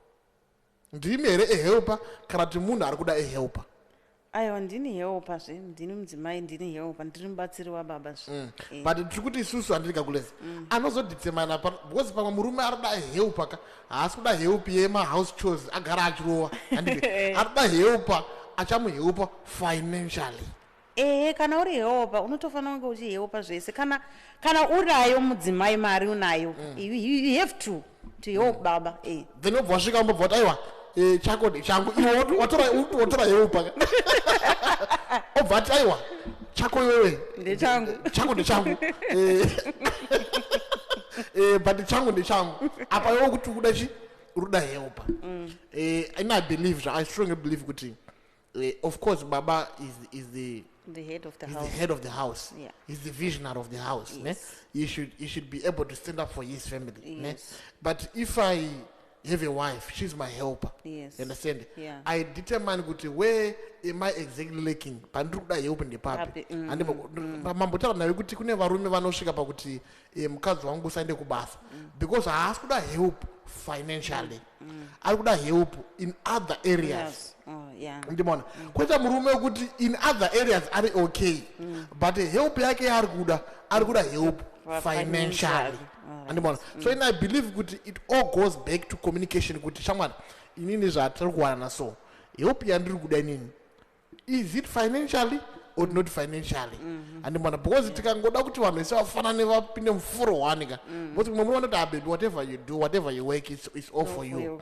Ndimi here ahelper, kana kuti munhu ari kuda ahelper? Aiwa, ndini helper zve, ndini mudzimai, ndini helper, ndiri mubatsiri wababa zve. But tiri kuti isusu, handiri kakuleza, anozodetermina because pamwe murume ari kuda helper ka, haasi kuda help yemahouse chores, agara achirova, handiti? Ari kuda helper achamuhelpa financially. Ehe, kana uri helper unotofanira kunge uchihelpa zvese. Kana urayo mudzimai, mari unayo, you have to help baba. Then wobva wasvika, umbobva kuti, "Aiwa, chako ndechangu." Iwe watora helper ka, obva ati, "Aiwa, chako iwewe Ndechangu. Changu ndechangu." But changu ndechangu apa, iwe kuti ukuda chi, uri kuda helper. And I believe, I strongly believe kuti of course baba is the The head of the he's house. the head of the house. He's the visionary of the house, ne? He should be able to stand up for his family, ne? But if I have a wife, she's my helper. You understand? Yeah. I determine kuti where am I exactly lacking, pandiri kuda help ndepapi. Papi. Mambotaura naye kuti kune varume vanosvika pakuti mukadzi wangu usaende kubasa because haasi kuda help financially, ari kuda help in other areas. Yes. Oh, yeah. Ndimona kwoita murume wekuti in other areas ari okay, but help yake yaari kuda, ari kuda help financially. Financially. Alright. Andimona? So in I believe kuti it all goes back to communication, kuti shamwari, inini zvatiri kuwanana, so help yandiri kuda inini, is it financially or not financially? Andimona? Because tikangoda kuti vanhu vese vafanane, vapinde mufuro one ka, because mumwe murume anoti, "Ah, baby, whatever you do, whatever you work, it's all for you."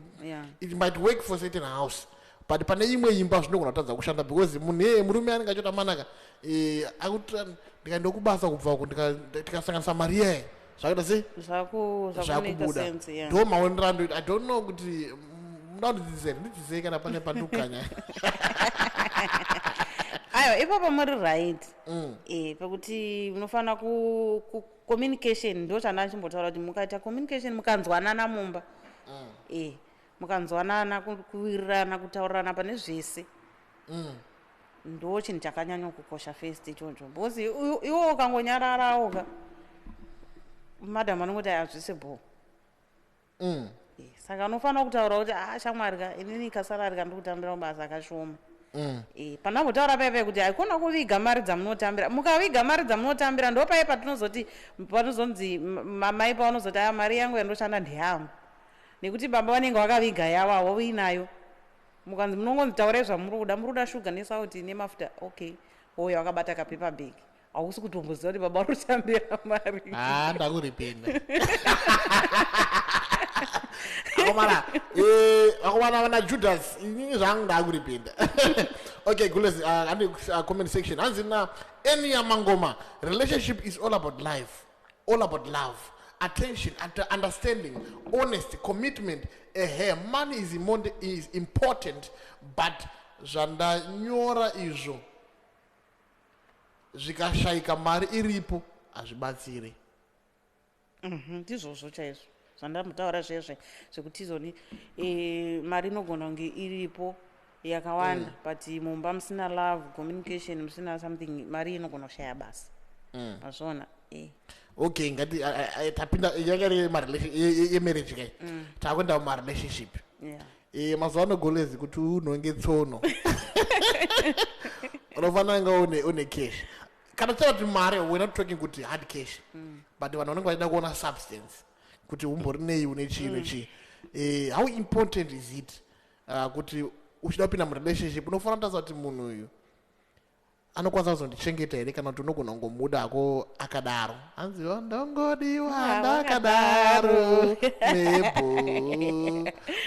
It might work for certain house, but pane imwe imba zvinogona kutadza kushanda, because munhu iyeye murume anenge achota manaka, akuti ndikaenda kubasa, kubva uku tikasanganisa mari iyaye, zvakaita sei? Zvakumake Zvakubuda. sense, yeah. Ndo maonero andoita. I don't know kuti muda kundidzidzisa here, ndidzidzisei kana pane pandikukanya. Aiwa, ipapo muri right. Pekuti munofanira communication, ndo chandachimbotaura kuti mukaita communication, mukanzwanana mumba, mukanzwanana, kuwirirana, kutaurirana pane zvese, ndo chinhu chakanyanya kukosha first ichocho, because iwe ukangonyararawo ka, madam anongoti hazvisi bho. Saka unofanira kutaura kuti, "A shamwari ka, inini kasalary kandiri kutambira mubasa kashoma." Pandambotaura paipai kuti haikona kuviga mari dzamunotambira. Mukaviga mari dzamunotambira, ndo pai patinozoti, patinozonzi mamai pavanozoti, "Aya, mari yangu yandoshanda ndeyangu," nekuti baba vanenge vakaviga yavo, havo uinayo. Mukanzi, munongonzi, "Taurai zvamuri kuda, muri kuda shuga nesauti nemafuta." Okay, ouya wakabata kapaper bag, hausi kutomboziva kuti baba vari kutambira mari. Ha, ndakuripenda akomana. Akomana, vana Judas, inini zvangu ndakuripenda. Okay, gules, andi comment section. Hanzi na eni yamangoma, "Relationship is all about life, all about love, attention and understanding, honest commitment. Ehe, money is important, but zvandanyora izvo zvikashayika, mari iripo hazvibatsiri." Ndizvozvo chaizvo zvandambotaura zvezve zvekuti izoni mari inogona kunge iripo yakawanda, but mumba musina love, communication, musina something, mari inogona kushaya basa. Mazviona? Okay, ngati tapinda yanga iri yemarriage kai, takuenda mumarelationship. Mazuva ano, golezi, kuti unhonge tsono unofanira nga une cash. Kana taura kuti mari, we're not talking kuti hard cash, but vanhu vanenge vachida kuona substance, kuti umbori nei, une chii, nechii. How important is it kuti uchida kupinda murelationship unofanira kutarisa kuti munhu uyu anokwanisa kuzondichengeta here, kana kuti unogona kungomuda ako akadaro, hanzi ndongodiwa ndakadaro nebo?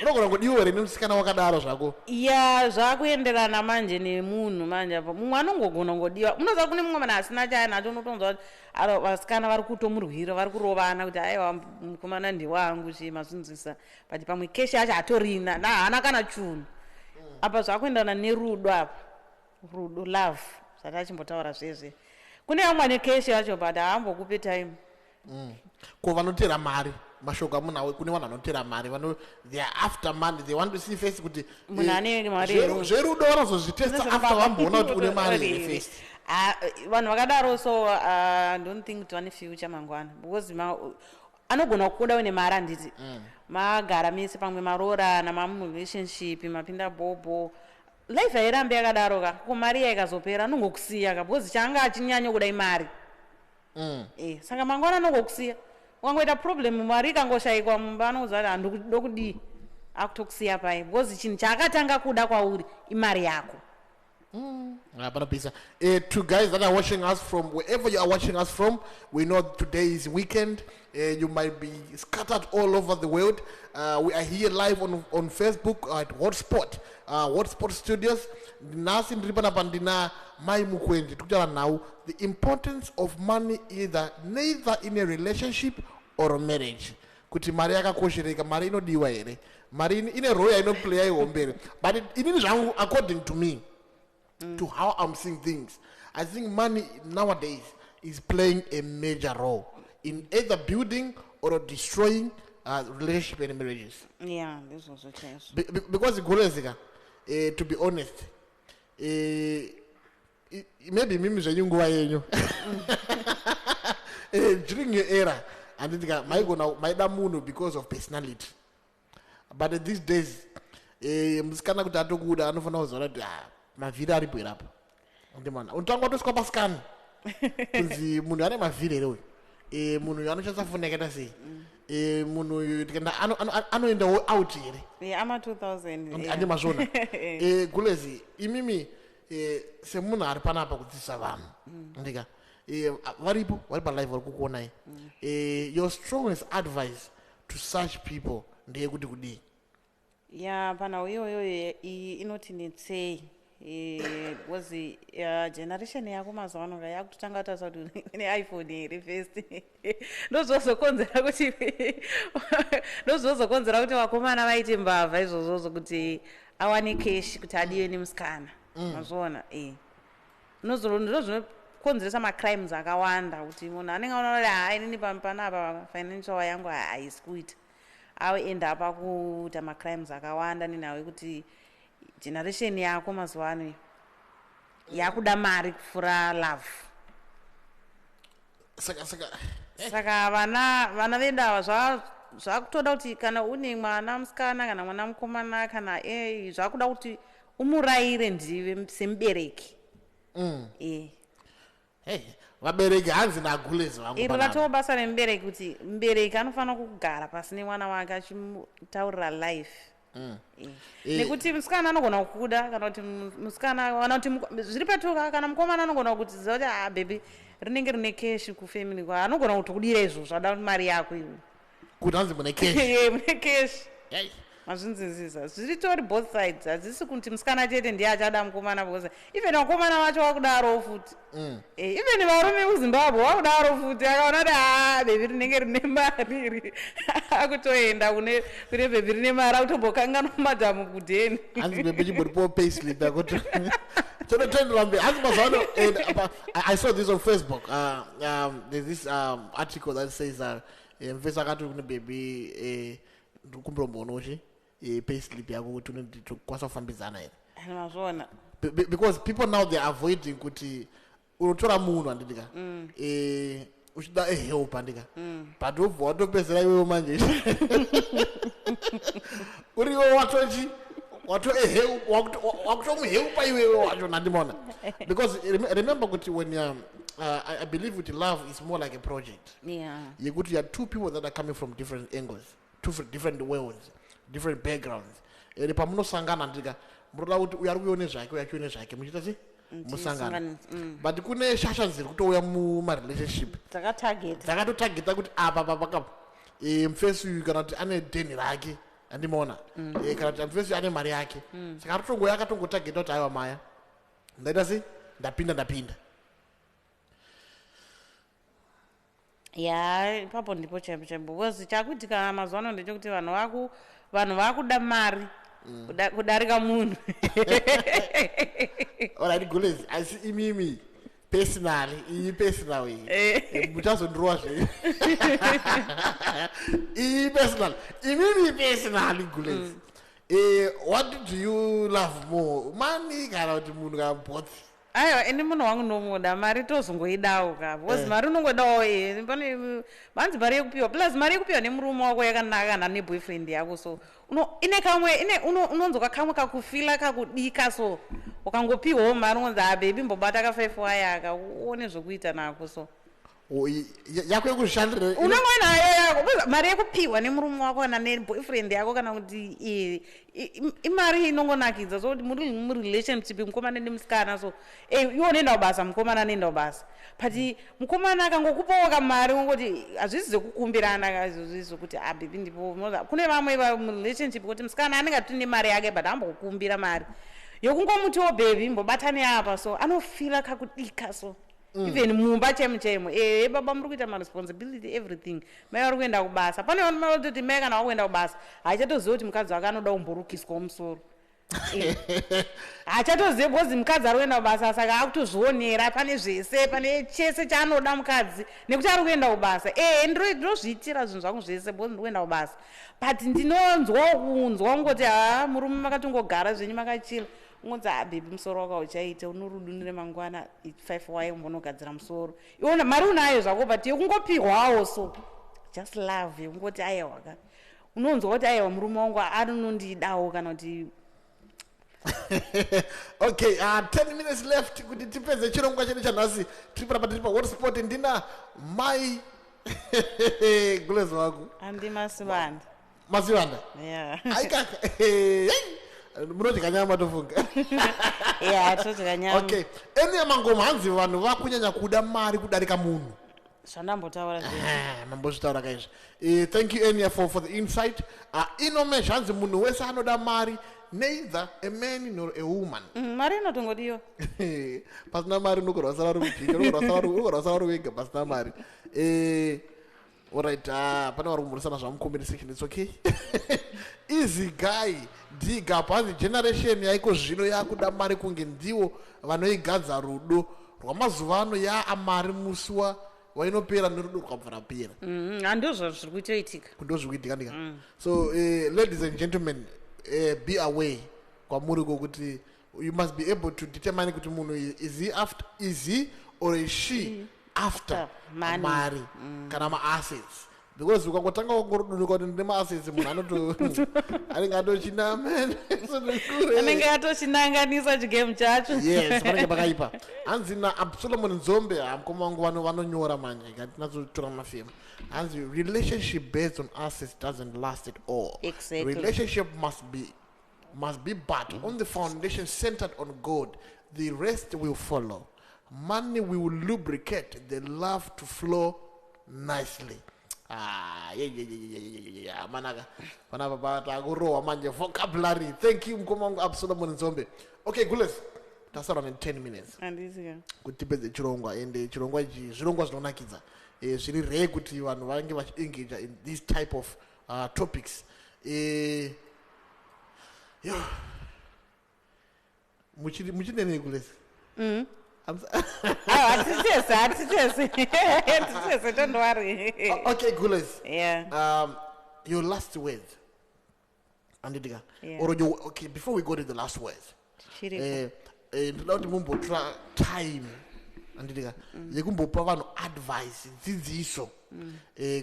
Unogona kungodiwa here nemusikana wakadaro zvako? Ya, zvakuenderana manje nemunhu manje. Apa mumwe anongogona kungodiwa. Unoziva kune mumwe munhu asina chaanacho, unotonzwa kuti aro vasikana vari kutomurwira, vari kurovana kuti aiwa, mukomana ndewangu, chii, mazvinzwisa? But pamwe cash yacho hatorina, haana kana chunhu apa. Zvakuenderana nerudo apa, rudo, love, zvatachimbotaura zvezve. Kune vamwe ane cash yacho but haambokupe time. Ko vanotera mari, mashoko amunawo kune vanhu vanotera mari, vano they are after money, they want to see first kuti Munhu ane mari here? Zverudo vanozozvitesta after vamboona kuti une mari here first. Ah, vanhu vakadaro so I don't think kuti vane future mangwana, because anogona kukuda une mari, handiti? Magara mese, pamwe maroorana, mamurelationship, mapinda bhobho, life hairambi yakadaro ka. Ko mari iya ikazopera, anongokusiya ka, because chaanga achinyanya kuda imari. Saka mangwana anongokusiya. Ukangoita problem, mari ikangoshayikwa mumba, anokuziva kuti handokudii, akutokusiya pai, because chinhu chaakatanga kuda kwauri imari yako. Hapana. To guys that are watching us from wherever you are watching us from, we know today is weekend. You might be scattered all over the world. We are here live on Facebook at Hotspot, Hotspot Studios. Nhasi ndiri panapa ndina Mai Mukwenje, tikutaura nhau the importance of money, either neither in a relationship or a marriage, kuti mari yakakoshereka, mari inodiwa here, mari ine role yainoplaya ihombe here? But inini zvangu, according to me, to how I'm seeing things, I think money nowadays is playing a major role in either building or destroying relationship and marriages. Ya, ndizvozvo chaizvo. Because golezika, to be honest, maybe mimi zvenyu nguva yenyu, during your era, handiti ka, maigona maida munhu because of personality, but these days musikana kuti atokuda anofanira kuziva kuti, ah, mavhiri aripo here apa. Ndimana unotanga watosvika pasikani kunzi munhu ane mavhiri here uyu, munhu uyu anoshandisa foni yakaita sei, munhu uyu tikaenda anoendawo out here? Yeah, ama 2000. Handi mazvona? Gulezi, imimi semunhu ari panapa kudzidzisa vanhu, ndika varipo vari palive vari kukuonai, your strongest advice to such people ndeyekuti kudii? Ya, panhau iyoyo iyi inoti netsei, because generation yako mazuva ano yakutotanga kutarisa kuti une iPhone here first. Ndozvozokonzera kuti vakomana vaite mbavha izvozvozvo, kuti awane cash kuti adiwe nemusikana. Mazviona? Ndozvinokonzeresa macrimes akawanda, kuti munhu anenge aona kuti, ha, inini panapa financial yangu haisi kuita, aenda apa kuita macrimes akawanda nenhau yekuti generation yako mazuva ano yakuda mari kupfuura love. Saka Saka vana vedu ava zvakutoda kuti kana une mwana musikana kana mwana mukomana kana zvakuda kuti umurayire ndive semubereki. Hey, vabereki, hanzi nagulezi vangu Iri panapa. Ratova basa remubereki, kuti mubereki anofanira kugara pasi nemwana wake achimutaurira life. Nekuti musikana anogona kukuda, kana kuti musikana, kana kuti zviri patuka, kana mukomana anogona kuti ziva kuti, ah, baby rinenge rine cash kufamily kwa, anogona kutokudira izvozvo, ada mari yako iwe. Kuti hanzi mune cash. Mune cash. Hey. Mazvinzwisisa? Zviritori both sides, hadzisi kuti musikana chete ndiye achada mukomana, because even vakomana vacho vakudaro futi. Even varume muZimbabwe vakudaro futi. Akaona kuti, ha, baby rinenge rine mari iri, akutoenda kune baby rine mari, akutombokanganwa madhamu kudheni. Hanzi baby chimboripowo payslip yakuti tonotoendera mberi. Hanzi mazuva ano, and, I saw this on Facebook. There's this article that says Mfesi akati kune baby, ndikukumbira umbonochi payslip yako kuti tokwanisa kufambidzana here. Mazvona. Because people now, they're avoiding kuti unotora munhu, handidika, uchida ehelp, handika, but wobva watopedzera iwewo manje uriwe watochi wakutomuhelpa iwewe wacho, nandimona, because remember kuti when I believe kuti love is more like a project yekuti you are two people that are coming from different angles, two different worlds, different backgrounds, ende pamunosangana, ndika, munoda kuti uyu ari kuione zvake, uyu achione zvake, muchiita se musangana. But kune shasha dziri kutouya mumarelationship dzakatageta. Dzakatotageta kuti apa papakapa mufesi uyu, kana kuti ane dheni rake, andimaona, kana kuti mufesi uyu ane mari yake, saka aritongoya akatongotageta kuti aiwa maya, ndaita sei, ndapinda, ndapinda. Ya, ipapo ndipo chaipo chaipo, because chakuitika mazuva ano ndechekuti vanhu vakuda mari kudarika munhu. Alright guys, asi imimi personally, iyi personal iyi, muchazondirova zvenyu, iyi personal, imimi personally, guys, what do you love more, money kana kuti munhu, kana both? Aiwa, ini munhu wangu ndomuda, mari tozongoidawo ka, because mari unongodawo. Pane vanzi mari yekupiwa plus mari yekupiwa nemurume wako yakanaka, kana neboyfriend yako, so ine kamwe ine unonzwa kamwe kakufila kakudika. So ukangopiwawo mari, unonzi, "Ah baby, mbobata ka5 wayaka uone zvokuita nako." So O, yako yekuzvishandira. Unenge uinayo yako, because mari yekupiwa nemurume wako kana neboyfriend yako kana kuti imari inongonakidza. So kuti muri murelationship, mukomana nemusikana, so iwe unoenda kubasa, mukomana anoenda kubasa, but mukomana akangokupawo kamari, ungoti hazvisi zvekukumbirana ka izvozvi, zvokuti, "Ah baby, ndipo." Kune vamwe murelationship kuti musikana anenge atori nemari yake, but ambokukumbira mari yokungomutiwo, "Baby, mbobatane apa." So anofila kakudika. So even mumba chaimo chaimo, baba muri kuita maresponsibility, everything, mai vari kuenda kubasa. Pane vanhu vatoti mai kana vakuenda kubasa, haachatozivi kuti mukadzi wake anoda kumborukiswawo musoro. Haachatozivi because mukadzi ari kuenda kubasa, saka akutozvionera pane zvese, pane chese chaanoda mukadzi, nekuti ari kuenda kubasa. Ndinozviitira zvinhu zvangu zvese because ndiri kuenda kubasa, but ndinonzwawo kunzwa kungoti, ha, murume makatongogara zvenyu, makachila, ungonzi, "Ha baby, musoro wako hauchaite, unorudunire mangwana 5 waye umbonogadzira musoro." Iwona mari unayo zvako, but yekungopihwawo, so just love yekungoti aiwa ka, unonzwa kuti aiwa, murume wangu anonondidawo, kana kuti Okay, 10 minutes left kuti tipedze chirongwa chedu chanhasi. Tiri panapa, tiri pahotspot, ndina mai Gulezi wangu. Andimasivanda. Masivanda. Ya. Aikaka, munodya nyama, tofunga. Ya, todya nyama. Okay, ene mangoma, hanzi vanhu vakunyanya kuda mari kudarika munhu. Zvandambotaura zve. Ah, mambozvitaura kaizvi. Thank you, Enia, for the insight. Inomesh, hanzi munhu wese anoda mari, neither a man nor a woman. Mari inotongodiwa. Pasina mari unokurwasara uri kujinja, unokurwasara uri wega pasina mari. Alright, pane vari kumhurisana zvamucomment section, it's okay. Easy guy Digap, hanzi generation yaiko zvino yakuda mari kunge ndiwo vanoigadza. Rudo rwamazuva ano yaamari, musi wainopera nerudo rwabva rapera. Handizvo zviri kuitoitika. Ndozvikuitika ndika. So ladies and gentlemen, be aware kwamuri kokuti you must be able to determine kuti munhu is he after, is he or is she after money. Mari kana maassets, because ukangotanga wangorudunuka kuti ndine maassets, munhu anoto anenge atochinamene. Anenge atochinanganisa chigame chacho. Yes, panenge pakaipa. Hanzi naAbsolomon Nzombe, mukoma wangu, vanonyora manje, ngatinatsotora mafemu. Hanzi relationship based on assets doesn't last at all. Relationship must be but on the foundation centered on God. The rest will follow. Money will lubricate the love to flow nicely. Ah, yeah. Manaka panapa takurohwa manje vocabulary. Thank you, mukoma wangu Absolomon Nzombe. Okay gules, tasara ne10 minutes Handisi. kuti tipedze chirongwa, ende chirongwa ichi, zvirongwa zvinonakidza. Zviri rare kuti vanhu vange vachiengage in this type of topics. Yo, muchinenei kulesi? Aiwa, hatitese, hatitese, hatitese, don't worry. Okay, gules. Yeah. Your last words, anditika? Yeah. Or your, okay, before we go to the last words, Chiriko. Ndoda kuti mumbotora time, anditika, yekumbopa vanhu advice, dzidziso,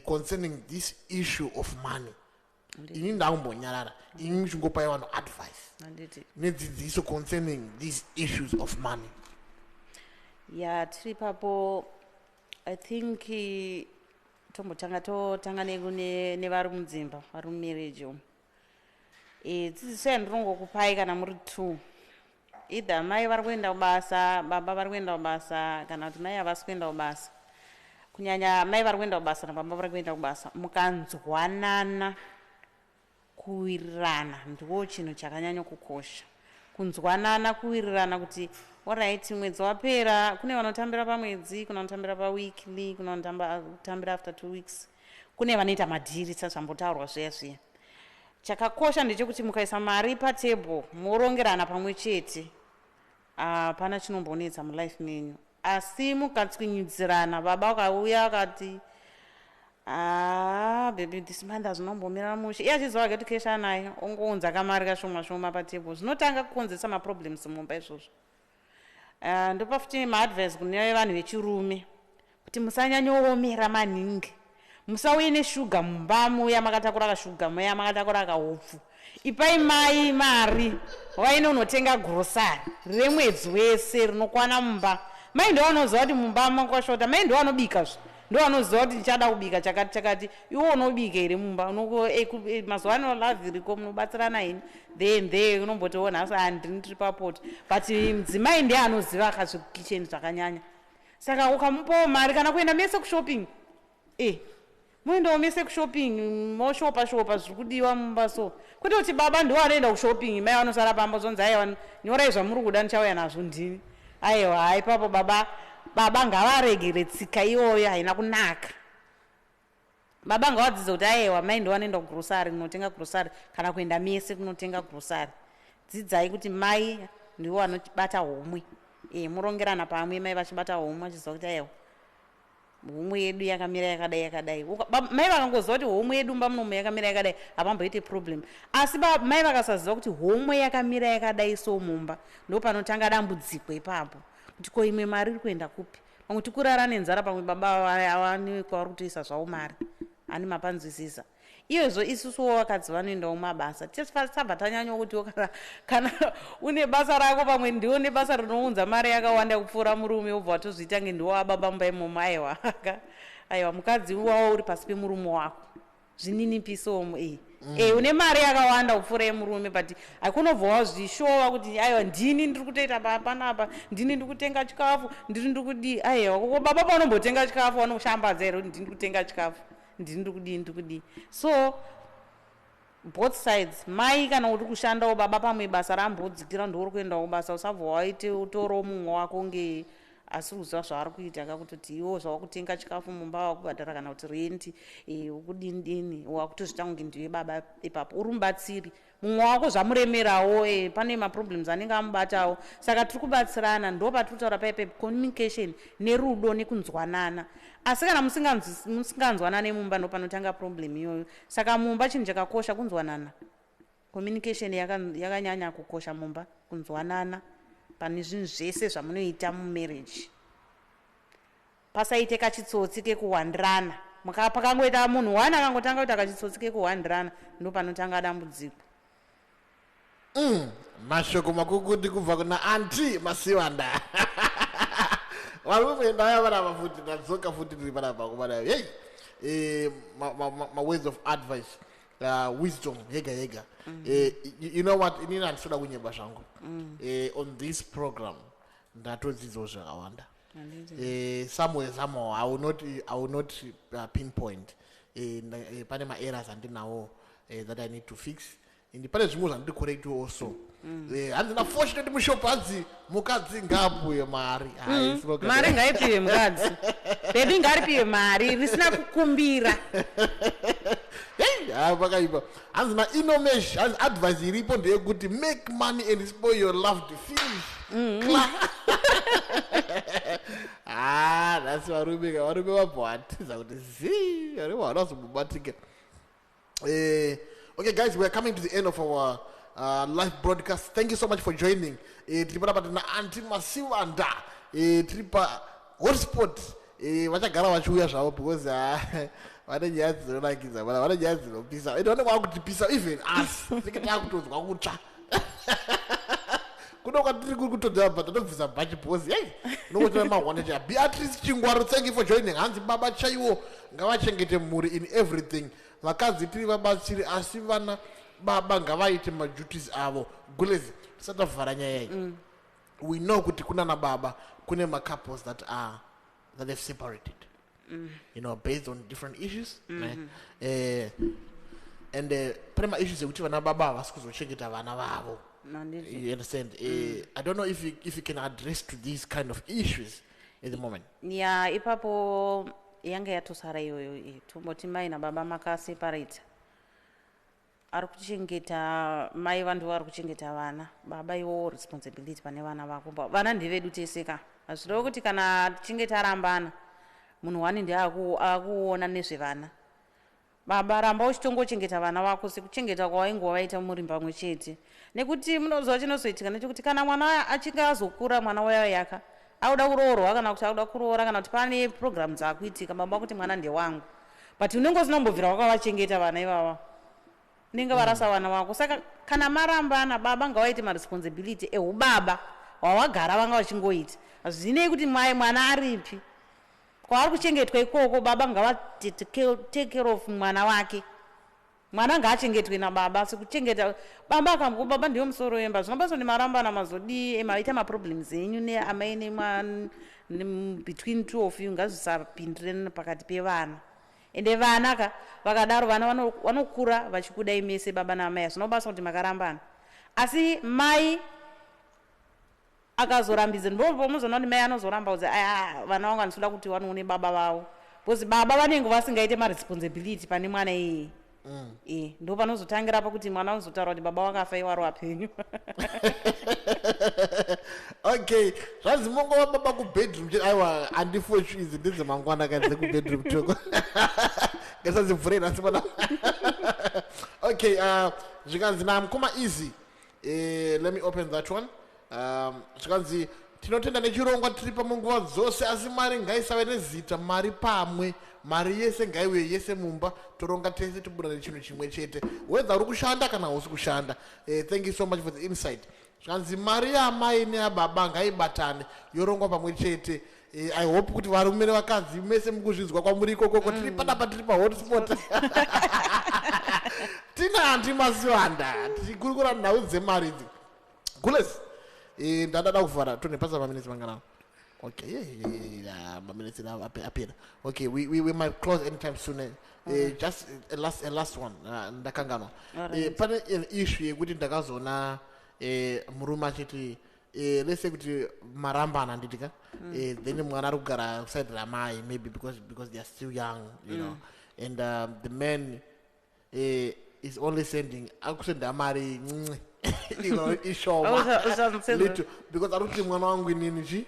concerning this issue of money. Ini ndakumbonyarara, ini muchingopai vanhu advice Handiti. nedzidziso concerning these issues of money. Ya, tiri ipapo. I think tombotanga, totanga nevari mudzimba, vari mumarriage umu. Dzidziso yandinongokupai, kana muri two, either mai vari kuenda kubasa, baba vari kuenda kubasa, kana kuti mai havasi kuenda kubasa, kunyanya mai vari kuenda kubasa nababa vari kuenda kubasa, mukanzwanana, kuwirirana ndiwo chinhu chakanyanya kukosha. Kunzwanana, kuwirirana kuti alright, mwedzi wapera, kune vanotambira pamwedzi, kune vanotambira paweekly, kune vanotambira after 2 weeks, kune vanoita madhiri sezvambotaurwa zviya zviya. Chakakosha ndechekuti mukaisa mari patable, morongerana pamwe chete, hapana chinombonetsa mulife menyu. Asi mukatswinyidzirana, baba akauya akati, "Ah, baby, this month hazvinombomira mushe," iye achiziva kuti cash anayo, ongounza kamari kashoma shoma patable, zvinotanga kukonzesa maproblems mumba izvozvo. Ndopa futi maadvice kune vanhu vechirume kuti musanyanyoomera maningi, musauye neshuga mumba, muya makatakura kashuga, muya makatakura kahupfu. Ipai mai mari vaine unotenga grosari remwedzi wese rinokwana mumba. Mai ndo vanoziva kuti mumba makwashota, mai ndo vanobikazve, ndo vanoziva kuti ndichada kubika chakati chakati. Iwe unobika here mumba? Mazuva ano love iriko, munobatsirana ini there there, unombotiwo nhasi handini tiri papoti, but mudzimai ndiye anoziva akazvekukicheni zvakanyanya. Saka ukamupawo mari, kana kuenda mese kushopping, muendawo mese kushopping, moshopa shopa zviri kudiwa mumba. So kwete kuti baba ndiwo anoenda kushopping, mai vanosara pamba, zvonzi, "Aiwa, nyorai zvamuri kuda, ndichauya nazvo ndini." Aiwa, hai, ipapo baba ngavaregere tsika iyoyo, haina kunaka. Baba ngavadzidze kuti aiwa, mai ndo vanoenda kugrosari, kunotenga grosari, kana kuenda mese kunotenga grosari. Dzidzai kuti mai ndiwo vanobata homwe, murongerana pamwe, mai vachibata homwe, vachiziva kuti aiwa, homwe yedu yakamira yakadai yakadai. Mai vakangoziva kuti homwe yedu mumba munomu yakamira yakadai, hapamboite problem. Asi mai vakasaziva kuti homwe yakamira yakadai so mumba, ndo panotanga dambudziko ipapo, kuti ko imwe mari iri kuenda kupi? Pamwe tikurara nenzara, pamwe baba avani kwavari kutoisa zvavo mari ani mapanzwisisa iyozvo. Isusuwo vakadzi vanoendawo mabasa, tisabva tanyanya kutiwo kana une basa rako, pamwe ndiwo nebasa rinounza mari yakawanda kupfuura murume, wobva watozviita nge ndiwo ababa mumba imomo. Aiwa, aiwa, mukadzi wawo uri pasi pemurume wako, zvininipisomo. Une mari yakawanda kupfuura yemurume, but hakunobva wazvishova kuti aiwa, ndini ndiri kutoita panapa, ndini ndiri kutenga chikafu, ndini ndiri kudii. Aiwa, ko baba paunombotenga chikafu vanoshambadza here kuti ndini ndiri kutenga chikafu, ndini ndiri kudii, ndiri kudii? So both sides, mai kana uri kushandawo, baba pamwe basa rambodzikira, ndouri kuendawo basa, usabva waite utoro mumwe wako nge asi kuziva zvaari kuita, kakutoti iwo zvawakutenga chikafu mumba, wakubhadhara kana kuti renti, ukudini dini, wakutozvita kunge ndiwe baba ipapo. Uri mubatsiri, mumwe wako zvamuremerawo, pane maproblems anenge amubatawo, saka tiri kubatsirana. Ndo patiri kutaura paipe communication nerudo nekunzwanana. Asi kana musinganzwanane mumba, ndo panotanga problem iyoyo. Saka mumba chinhu chakakosha kunzwanana. Communication yakanyanya kukosha mumba, kunzwanana pane zvinhu zvese zvamunoita mumarriage. Pasaite kachitsotsi kekuhwandirana. Pakangoita munhu one akangotanga kuita kachitsotsi kekuhwandirana, ndo panotanga dambudziko. Mashoko makukuti kubva kuna Auntie Masiwanda. Varume, ndauya panapa futi, ndadzoka futi, ndiri panapa kumana. Hey, ma words of advice, wisdom yega yega. You know what, inini handisida kunyeba zvangu. On this program ndatodzidzawo zvakawanda. Somewhere somehow, I will not pinpoint. Pane ma-errors andinawo that I need to fix, and pane zvimwe zvandiri correct also. Hanzi nafortunate mushop, hanzi mukadzi ngaapuwe mari. Hai, slogan. Mari ngaipiwe mukadzi, baby ngaripiwe mari risina kukumbira. Hey, ha, pakaipa. Hanzi nainomesh, hanzi advice iripo ndeyekuti make money and spoil your loved, finish. Asi varume ka, varume vabva vatiza kuti zi, varume havana kuzombobatika. Okay guys, we are coming to the end of our live broadcast. Thank you so much for joining. Tiri panapa tina Aunty Masivanda. Tiri pa hotspot. Vachagara vachiuya zvavo because vane nyaya dzinonakidza, vana, vane nyaya dzinopisa, ende vanenge vakutipisa even us, tinenge takutonzwa kutsva kuno kwatiri kuri kutonzwa, but tatobvisa bhachi because yei unongotora mahwana cha. Beatrice Chingwaro, thank you for joining. Hanzi baba chaiwo ngavachengete mhuri in everything. Vakadzi tiri vabatsiri, asi vana baba ngavaite maduties avo. Gulezi, tisati tavhara nyaya iyi, we know kuti kuna baba, kune macouples that they've separated based on different issues, ne? And pane maissues ekuti vana baba havasi kuzochengeta vana vavo. Handiti. You understand? I don't know if you can address to these kind of issues at the moment. Ya, ipapo yanga yatosara iyoyo. Tomboti mai nababa makaseparata, ari kuchengeta mai, vanhu vari kuchengeta vana, baba iwowo responsibility pane vana vako. Vana ndevedu tese ka. Hazvireva kuti kana tichinge tarambana, munhu wani ndiye akuona nezvevana. Baba, ramba uchitongochengeta vana vako sekuchengeta kwawainge wavaita muri pamwe chete, nekuti munoziva chinozoitika nechekuti kana mwana achinge azokura, mwana wayaka auda kuroorwa kana kuti auda kuroora kana kuti pane programu dzaakuitika, baba kuti mwana ndewangu, but unenge usina kumbobvira wakavachengeta vana ivava, unenge varasa vana vako. Saka kana marambana, baba ngavaite maresponsibility ehubaba hwawagara vanga vachingoita. Hazvinei kuti mai mwana aripi, kwaari kuchengetwa ikoko, baba ngava take care of mwana wake. Mwana ngaachengetwe nababa sekuchengeta baba akambo. Baba ndiyo musoro wemba. Zvinobasa kuti marambana, mazodii, maita maproblems enyu neamai between two of you, ngazvisapindirane pakati pevana. Ende vana ka, vakadaro vana vanokura vachikudai mese, baba naamai. Hazvinobasa kuti makarambana, asi mai akazorambidza, ndipo muzoona kuti mai anozoramba kuti, "Aya, vana vangu handisida kuti vanoone baba vavo," because baba vanenge vasingaite maresponsibility pane mwana iyeye. Ndo panozotangira pakuti mwana unozotaura kuti baba wakafa, iwari wapenyu. Okay, zvanzi mongova baba kubedroom chete. Aiwa, handifochu, idzi ndedzemangwana ka, dzekubedroom toko ngasadzivhure nhasi pana. Okay, zvikanzi namukoma Easy, let me open that one. Zvikanzi tinotenda nechirongwa, tiri pamunguva dzose, asi mari ngaisave nezita. Mari pamwe, mari yese ngaiuye yese mumba, toronga tese, tobuda nechinhu chimwe chete, whether uri kushanda kana hausi kushanda. Thank you so much for the insight. Zvikanzi mari yaamai neyababa ngaibatane, yorongwa pamwe chete. I hope kuti varume nevakadzi mese mukuzvinzwa kwamuri ikokoko. Tiri panapa, tiri pahotspot, tina Aunty Masiwanda, tichikurukura nhau dzemari idzi. Gules, ndadada kuvhara, tonepasa maminitsi mangana? Okay, yeah, maminitsi apera. Okay, we might close anytime soon. Just a last one, ndakanganwa. Pane an issue yekuti ndakazoona murume achiti, let's say kuti marambana, handitika? Then mwana ari kugara side ramai, maybe because they are still young, and the man is only sending, akusenda mari ncinci, ishoma, little, because ari kuti mwana wangu inini chi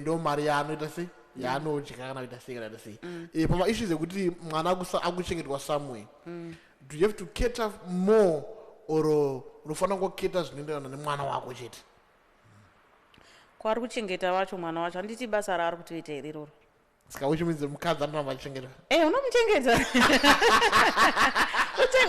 ndo mari yaanoita sei, yaanodya, kana kuita sei, kana kuita sei. Pamaissues ekuti mwana akuchengetwa somewhere, do you have to cater more or unofanira kungoketa zvinoenderana nemwana wako chete? Kwaari kuchengeta wacho mwana wacho, handiti basa raari kutoita here iroro? Saka which means mukadzi anoramba achichengetwa? Unomuchengeta,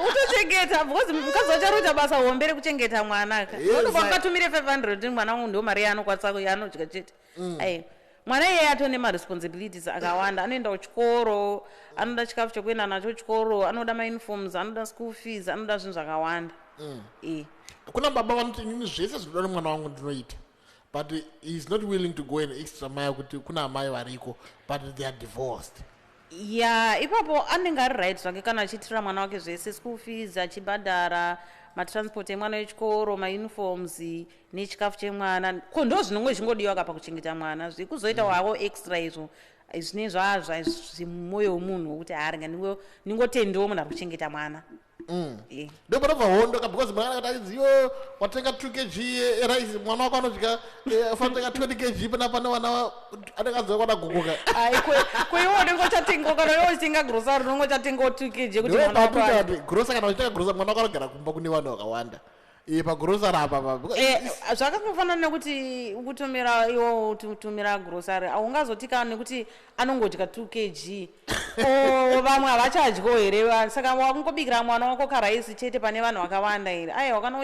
utochengeta, because mukadzi wacho ari kuita basa hombe rekuchengeta mwana ka. Unobva ungatumire 500, mwana wangu ndo mari yaanokwanisa, yaanodya chete. Ai, mwana iyeye atone maresponsibilities akawanda. Anoenda kuchikoro, anoda chikafu chekuenda nacho chikoro, anoda mauniforms, anoda school fees, anoda zvinhu zvakawanda. Kuna baba vanoti, "Inini zvese zvinoda nemwana wangu ndinoita," but he is not willing to go an extra mile kuti kuna amai variko, but they are divorced. Ya, ipapo anenge ari right zvake kana achiitira mwana wake zvese, school fees achibhadhara, matransport emwana wechikoro, mauniforms nechikafu chemwana. Ko ndo zvinonge zvingodiwa ka pakuchengeta mwana. Zvekuzoita wavo extra izvo zvine zvazva zvemwoyo wemunhu wekuti haringa ningotendiwo munhu ari kuchengeta mwana. Eh. Ndo panobva hondo ka, because mwana akati achinzi, "Yo, watenga 2 kg yerice, mwana wako anodya, ufanira kutenga 20 kg panapa nevana anenge adzoka kwana guguka." Ai, ko iwe unenge uchatenga, kana iwe uchitenga grocery, unenge uchatengawo 2 kg kuti mwana wako adye. Kuti grocery, kana uchitenga grocery, mwana wako anogara kumba kune vanhu vakawanda. Pagrocery apa Zvakangofanana nekuti ukutumira, iwo utumira grocery, haungazoti kana nekuti anongodya 2 kg, o vamwe havachadyawo here? Saka wakungobikira mwana wako karaisi chete pane vanhu vakawanda here? Aiwa, kana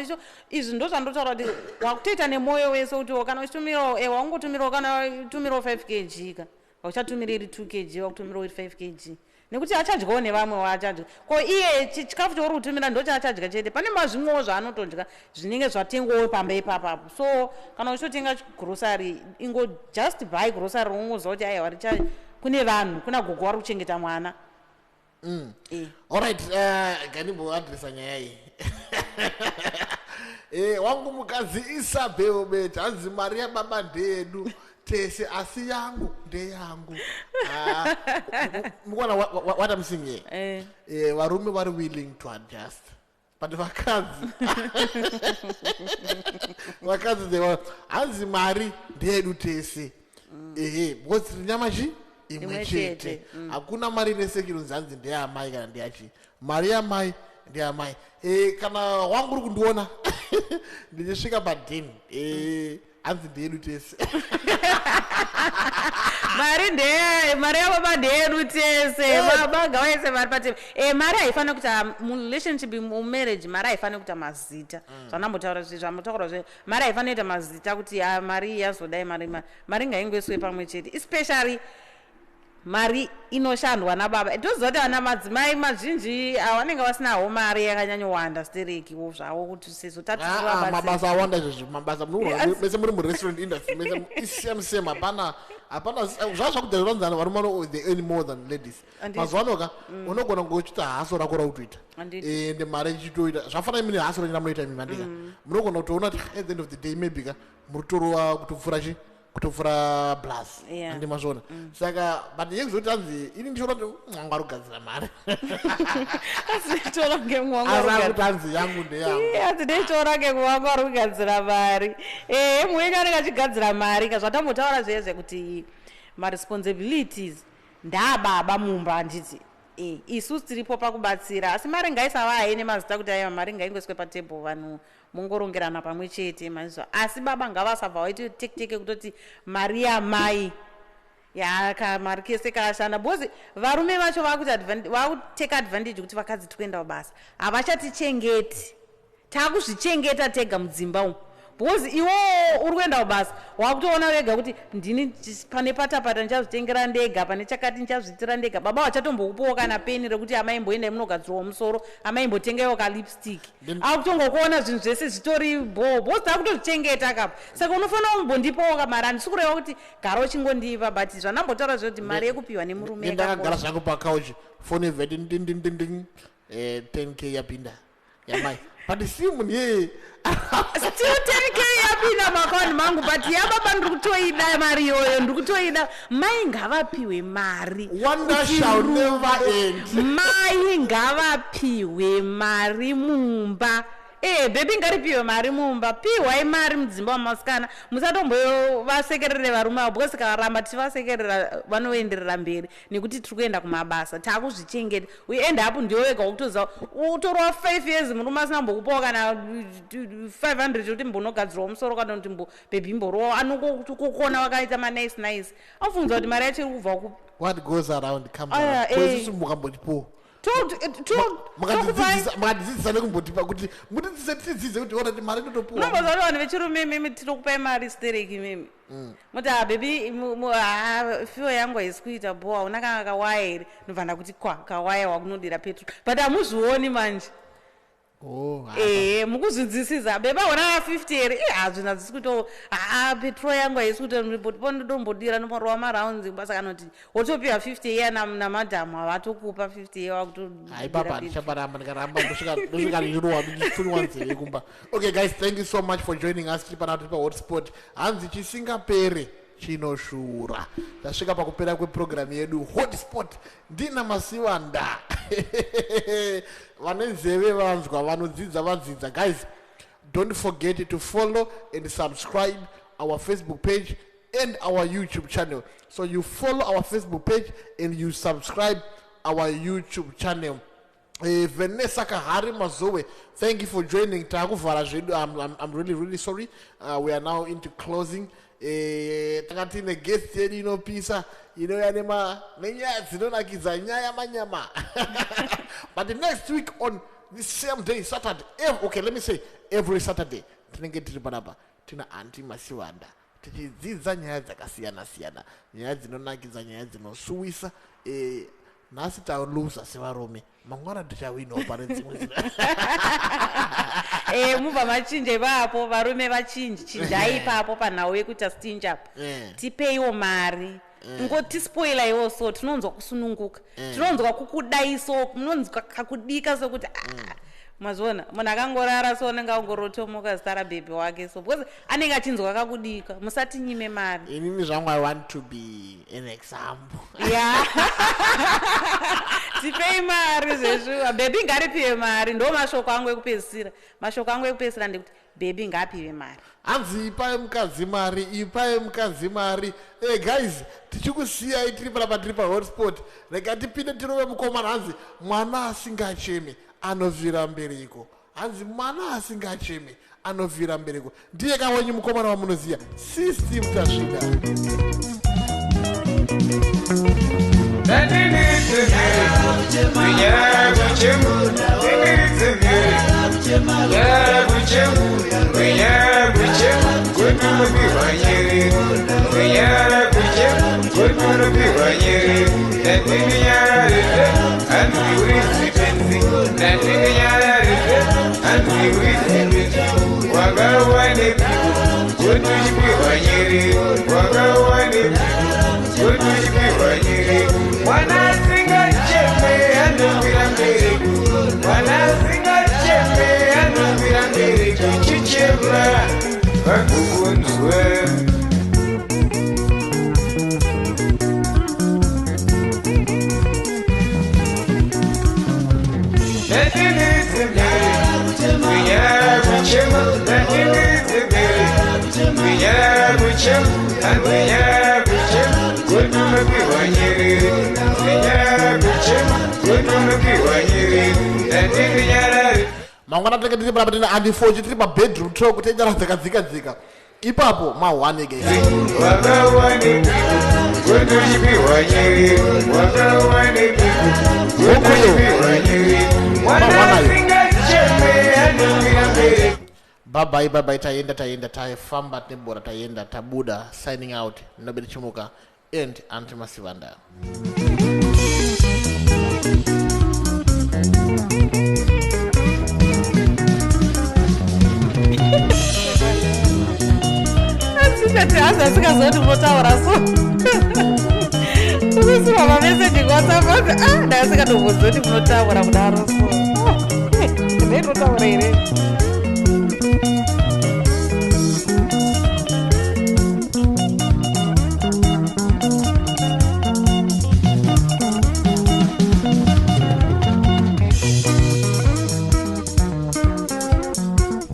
izvi ndo zvandotaura kuti wakutoita nemwoyo wese, kuti kana uchitumirawo, wakungotumirawo, kana tumirawo 5 kg ka, hauchatumiriri 2 kg, wakutumirawo 5 kg, nekuti achadyawo nevamwe waachadya. Ko iye chikafu chauri kutumira ndo chaachadya chete? Pane mazvimwewo zvaanotodya zvinenge zvatengwawo pamba ipapapo. So kana uchitotenga grocery, ingo just buy grocery ungoziva kuti aiwa, richa kune vanhu, kuna gogo vari kuchengeta mwana. Alright, ganimboadresa nyaya iyi. Wangu mukadzi Isabel Bet, hanzi mari yababa ndeyedu tese, asi yangu ndeyangu. Ah, mukuona what I'm seeing here? Eh. Varume vari willing to adjust, but vakadzi they were, hanzi mari ndeyedu tese, ehe, because tiri nyama chi imwe Imwe chete. chete. Hakuna mari inesekirunzi hanzi ndeyamai kana ndeyachi. Mari yamai ndeyamai. Kana wangu uri kundiona ndichisvika padheni, hanzi ndeyedu tese. Mari ndeye, mari yababa ndeyedu tese. Baba ngavaise mari patebe. Mari haifaniri kuita murelationship, mumarriage, mari haifaniri kuita mazita. Zvandambotaura zvi, zvambotaura zve, mari haifaniri kuita mazita kuti, ah, mari iyi yazodai, mari mari ngaingoiswe pamwe chete, especially mari inoshandwa nababa. Toziva kuti vana madzimai mazhinji avanenge vasinawo mari yakanyanyowanda stereki zvavo kuti sezvo Ah, ah, mabasa awanda izvezvi, mabasa mese muri murestaurant industry mese isame same, hapana, hapana. Zvaa zvakudhara vanzana varume they earn more than ladies. Mazuva ano ka unogona kungochita hustle rako rautoita, ende mari ichitoita zvafanana imini hustle renyu ramunoita imi mandika, munogona kutoona kuti at the end of the day maybe ka muri kutorova kutopfuura chi, kutopfuura plus. Handi mazviona? Saka but yekuzoti hanzi ini ndichiona kuti mwangu ari kugadzira mari, tora ngemwangu. Asi ari kuti hanzi yangu ndeyangu. Hanzi neitora ngemwangu ari kugadzira mari. Ehe, muwenyu anenge achigadzira mari ka. Zvatambotaura zviye zvekuti maresponsibilities ndaababa mumba, handiti? Isusu tiripo pakubatsira, asi mari ngaisava haine mazita kuti aiwa, mari ngaingoiswe patebhuru, vanhu mongorongerana pamwe chete maizvo. Asi baba ngavasabva vaite teketeke kutoti mari yamai yaka, mari kese kaashanda, because varume vacho vakutake advantage kuti vakadzi tikuenda kubasa, havachatichengeti, taakuzvichengeta tega mudzimba umu, because iwowo uri kuenda kubasa, wakutoona wega kuti ndini pane patapata ndichazvitengera ndega, pane chakati ndichazviitira ndega. Baba vachatombokupawo kana peni rekuti amaimboendai munogadzirwawo musoro, amaimbotengaiwo kalipstick, akutongokuona zvinhu zvese zvitori bo, because taakutozvichengeta kapa. Saka unofanira kumbondipawo kamari. Handisi kureva kuti gara uchingondipa, but zvandambotaura zvekuti mari yekupiwa nemurume Ndakagara yakakosha. zvangu pakauchi, foni vheti ndindindinding, 10K yapinda yamai, but si munhu iyeye. Still 10K yapinda muakaunti mangu, but yababa ndiri kutoida mari iyoyo, ndiri kutoida. Mai ngavapiwe mari. Wonder shall never end. Mai ngavapiwe mari mumba. Bhebi ngaripiwe mari mumba. Piwai mari mudzimba wamasikana, musatombovasekerere varume avo, because karamba tichivasekerera vanoenderera mberi nekuti tiri kuenda kumabasa, taakuzvichengeta. We end up ndiwe wega wakutoziva utorwa 5 years murume asina mbokupawo kana 500 kuti mbonogadzirwawo musoro, kana kuti bhebhi mborowawo. Anongokukona wakaita manice nice, afunza kuti mari yacho iri kubva kupi. What goes around comes Aya, around. Ko isusu mukambotipowo, Tokupai. Makatidzidzisa nekumbotipa kuti mutidzidzise, tidzidze kuti ona kuti mari inotopuwa. Munomboziva kuti vanhu vechirume imimi tinokupai mari stereki, imimi muti, "Ha, bhebi, fuel yangu haisi kuita bo, hauna kana kawaya here?" Ndobva ndakuti kwa kawaya wakunodira petrol, but hamuzvioni manje. Oh, ha. Ehe, mukuzvinzwisisa? Beba, hauna 50 here? I hazvinhu hadzisi kuto, haa, petrol yangu haisi kuita, ndombodira nomorova marounds kubasa, kana kuti wotopiwa 50 iya namadhamu, havatokupa 50 iya. Hayi papa, ndichaparamba, ndikaramba ndosvika ndichirohwa, ndichipfunywa nzeve kumba. Okay guys, thank you so much for joining us. Tiri panapa, tiri pahotspot, hanzi chisingapere chinoshura. Tasvika pakupera kwepurogiramu yedu Hotspot. Ndina Masiwanda. Vane nzeve vanzwa, vanodzidza vadzidza. Guys, don't forget to follow and subscribe our Facebook page and our YouTube channel. So you follow our Facebook page and you subscribe our YouTube channel. Vanessa Kahari Mazowe, thank you for joining. Takuvhara zvedu. I'm really, really sorry. We are now into closing. Tanga tine guest yedu inopisa, inouya nenyaya dzinonakidza, nyaya manyama. But the next week on the same day, Saturday, okay, let me say every Saturday, tinenge tiri panapa tina Auntie Masiwanda, tichidzidza nyaya dzakasiyana siyana, nyaya dzinonakidza, nyaya dzinosuwisa. Nhasi taluza sevarume, mangwana tichawinawo pane dzimwe. Mubva machinja ipapo, varume vachinji, chinjai ipapo panhau yekuita stingy apo. Tipeiwo mari, ngotispoilaiwo, so tinonzwa kusununguka, tinonzwa kukudai, so munonzwa kakudika sokuti, ah, mazviona, munhu akangorara so anenge angorotomoka zita rabhebhi wake, so because anenge achinzwa kakudika. Musatinyime mari. Inini zvangu, I want to be an example. Ya, tipei mari zvezviwa. Bhebhi ngaripiwe mari. Ndo mashoko angu ekupedzisira. Mashoko angu ekupedzisira ndekuti bhebhi ngaapiwe mari. Hanzi ipai mukadzi mari, ipai mukadzi mari. Hey guys, tichikusiyai tiri panapa, tiri pahotspot. Rega tipinde tirove mukomana. Hanzi mwana asingachemi anofira mbereko. Hanzi mwana asingachemi anofira mbereko. Ndiye kawenyu mukomana wamunoziya, System Tasvida. Nyara kuchema, nyara kuchema, nyara kuchema, kutunupiwa nyere, nyara kuchema, kutunupiwa nyere, ndatini nyararire, hanzi uri zipenzi, ndatini nyararire, hanzi uri zipenzi, wakawanepiko, kutuchipiwa nyere, wakawanepiko, kutuchipiwa nyere, mwana asingacheme anofira mbereko, mwana asingacheme anofira mbereko, chichema vakukunzwe. Nyara kuchema, nyara kuchema, nyara kuchema, kutunupiwa nyere, nyara kuchema, kutunupiwa nyere, ndatini nyarare. Mangwana tinenge tiri panapa tina andifochi, tiri pabedroom talk, tenyara dzakadzika dzika ipapo ma1 guys. Wakawanepiko, kutuchipiwa nyere, wakawanepiko, kutuchipiwa nyere, mwana asingacheme anofira mbereko. Bye bye, bye bye. Taenda, taenda, tafamba nebhora, taenda, tabuda. Signing out, Nobel Chimuka and Auntie Masivanda. Asingati hazi asingazoti munotaura, so ukusirwa mameseji kuWhatsApp. Ah, ndasingatombozoti munotaura kudaro, so ndinotaura here?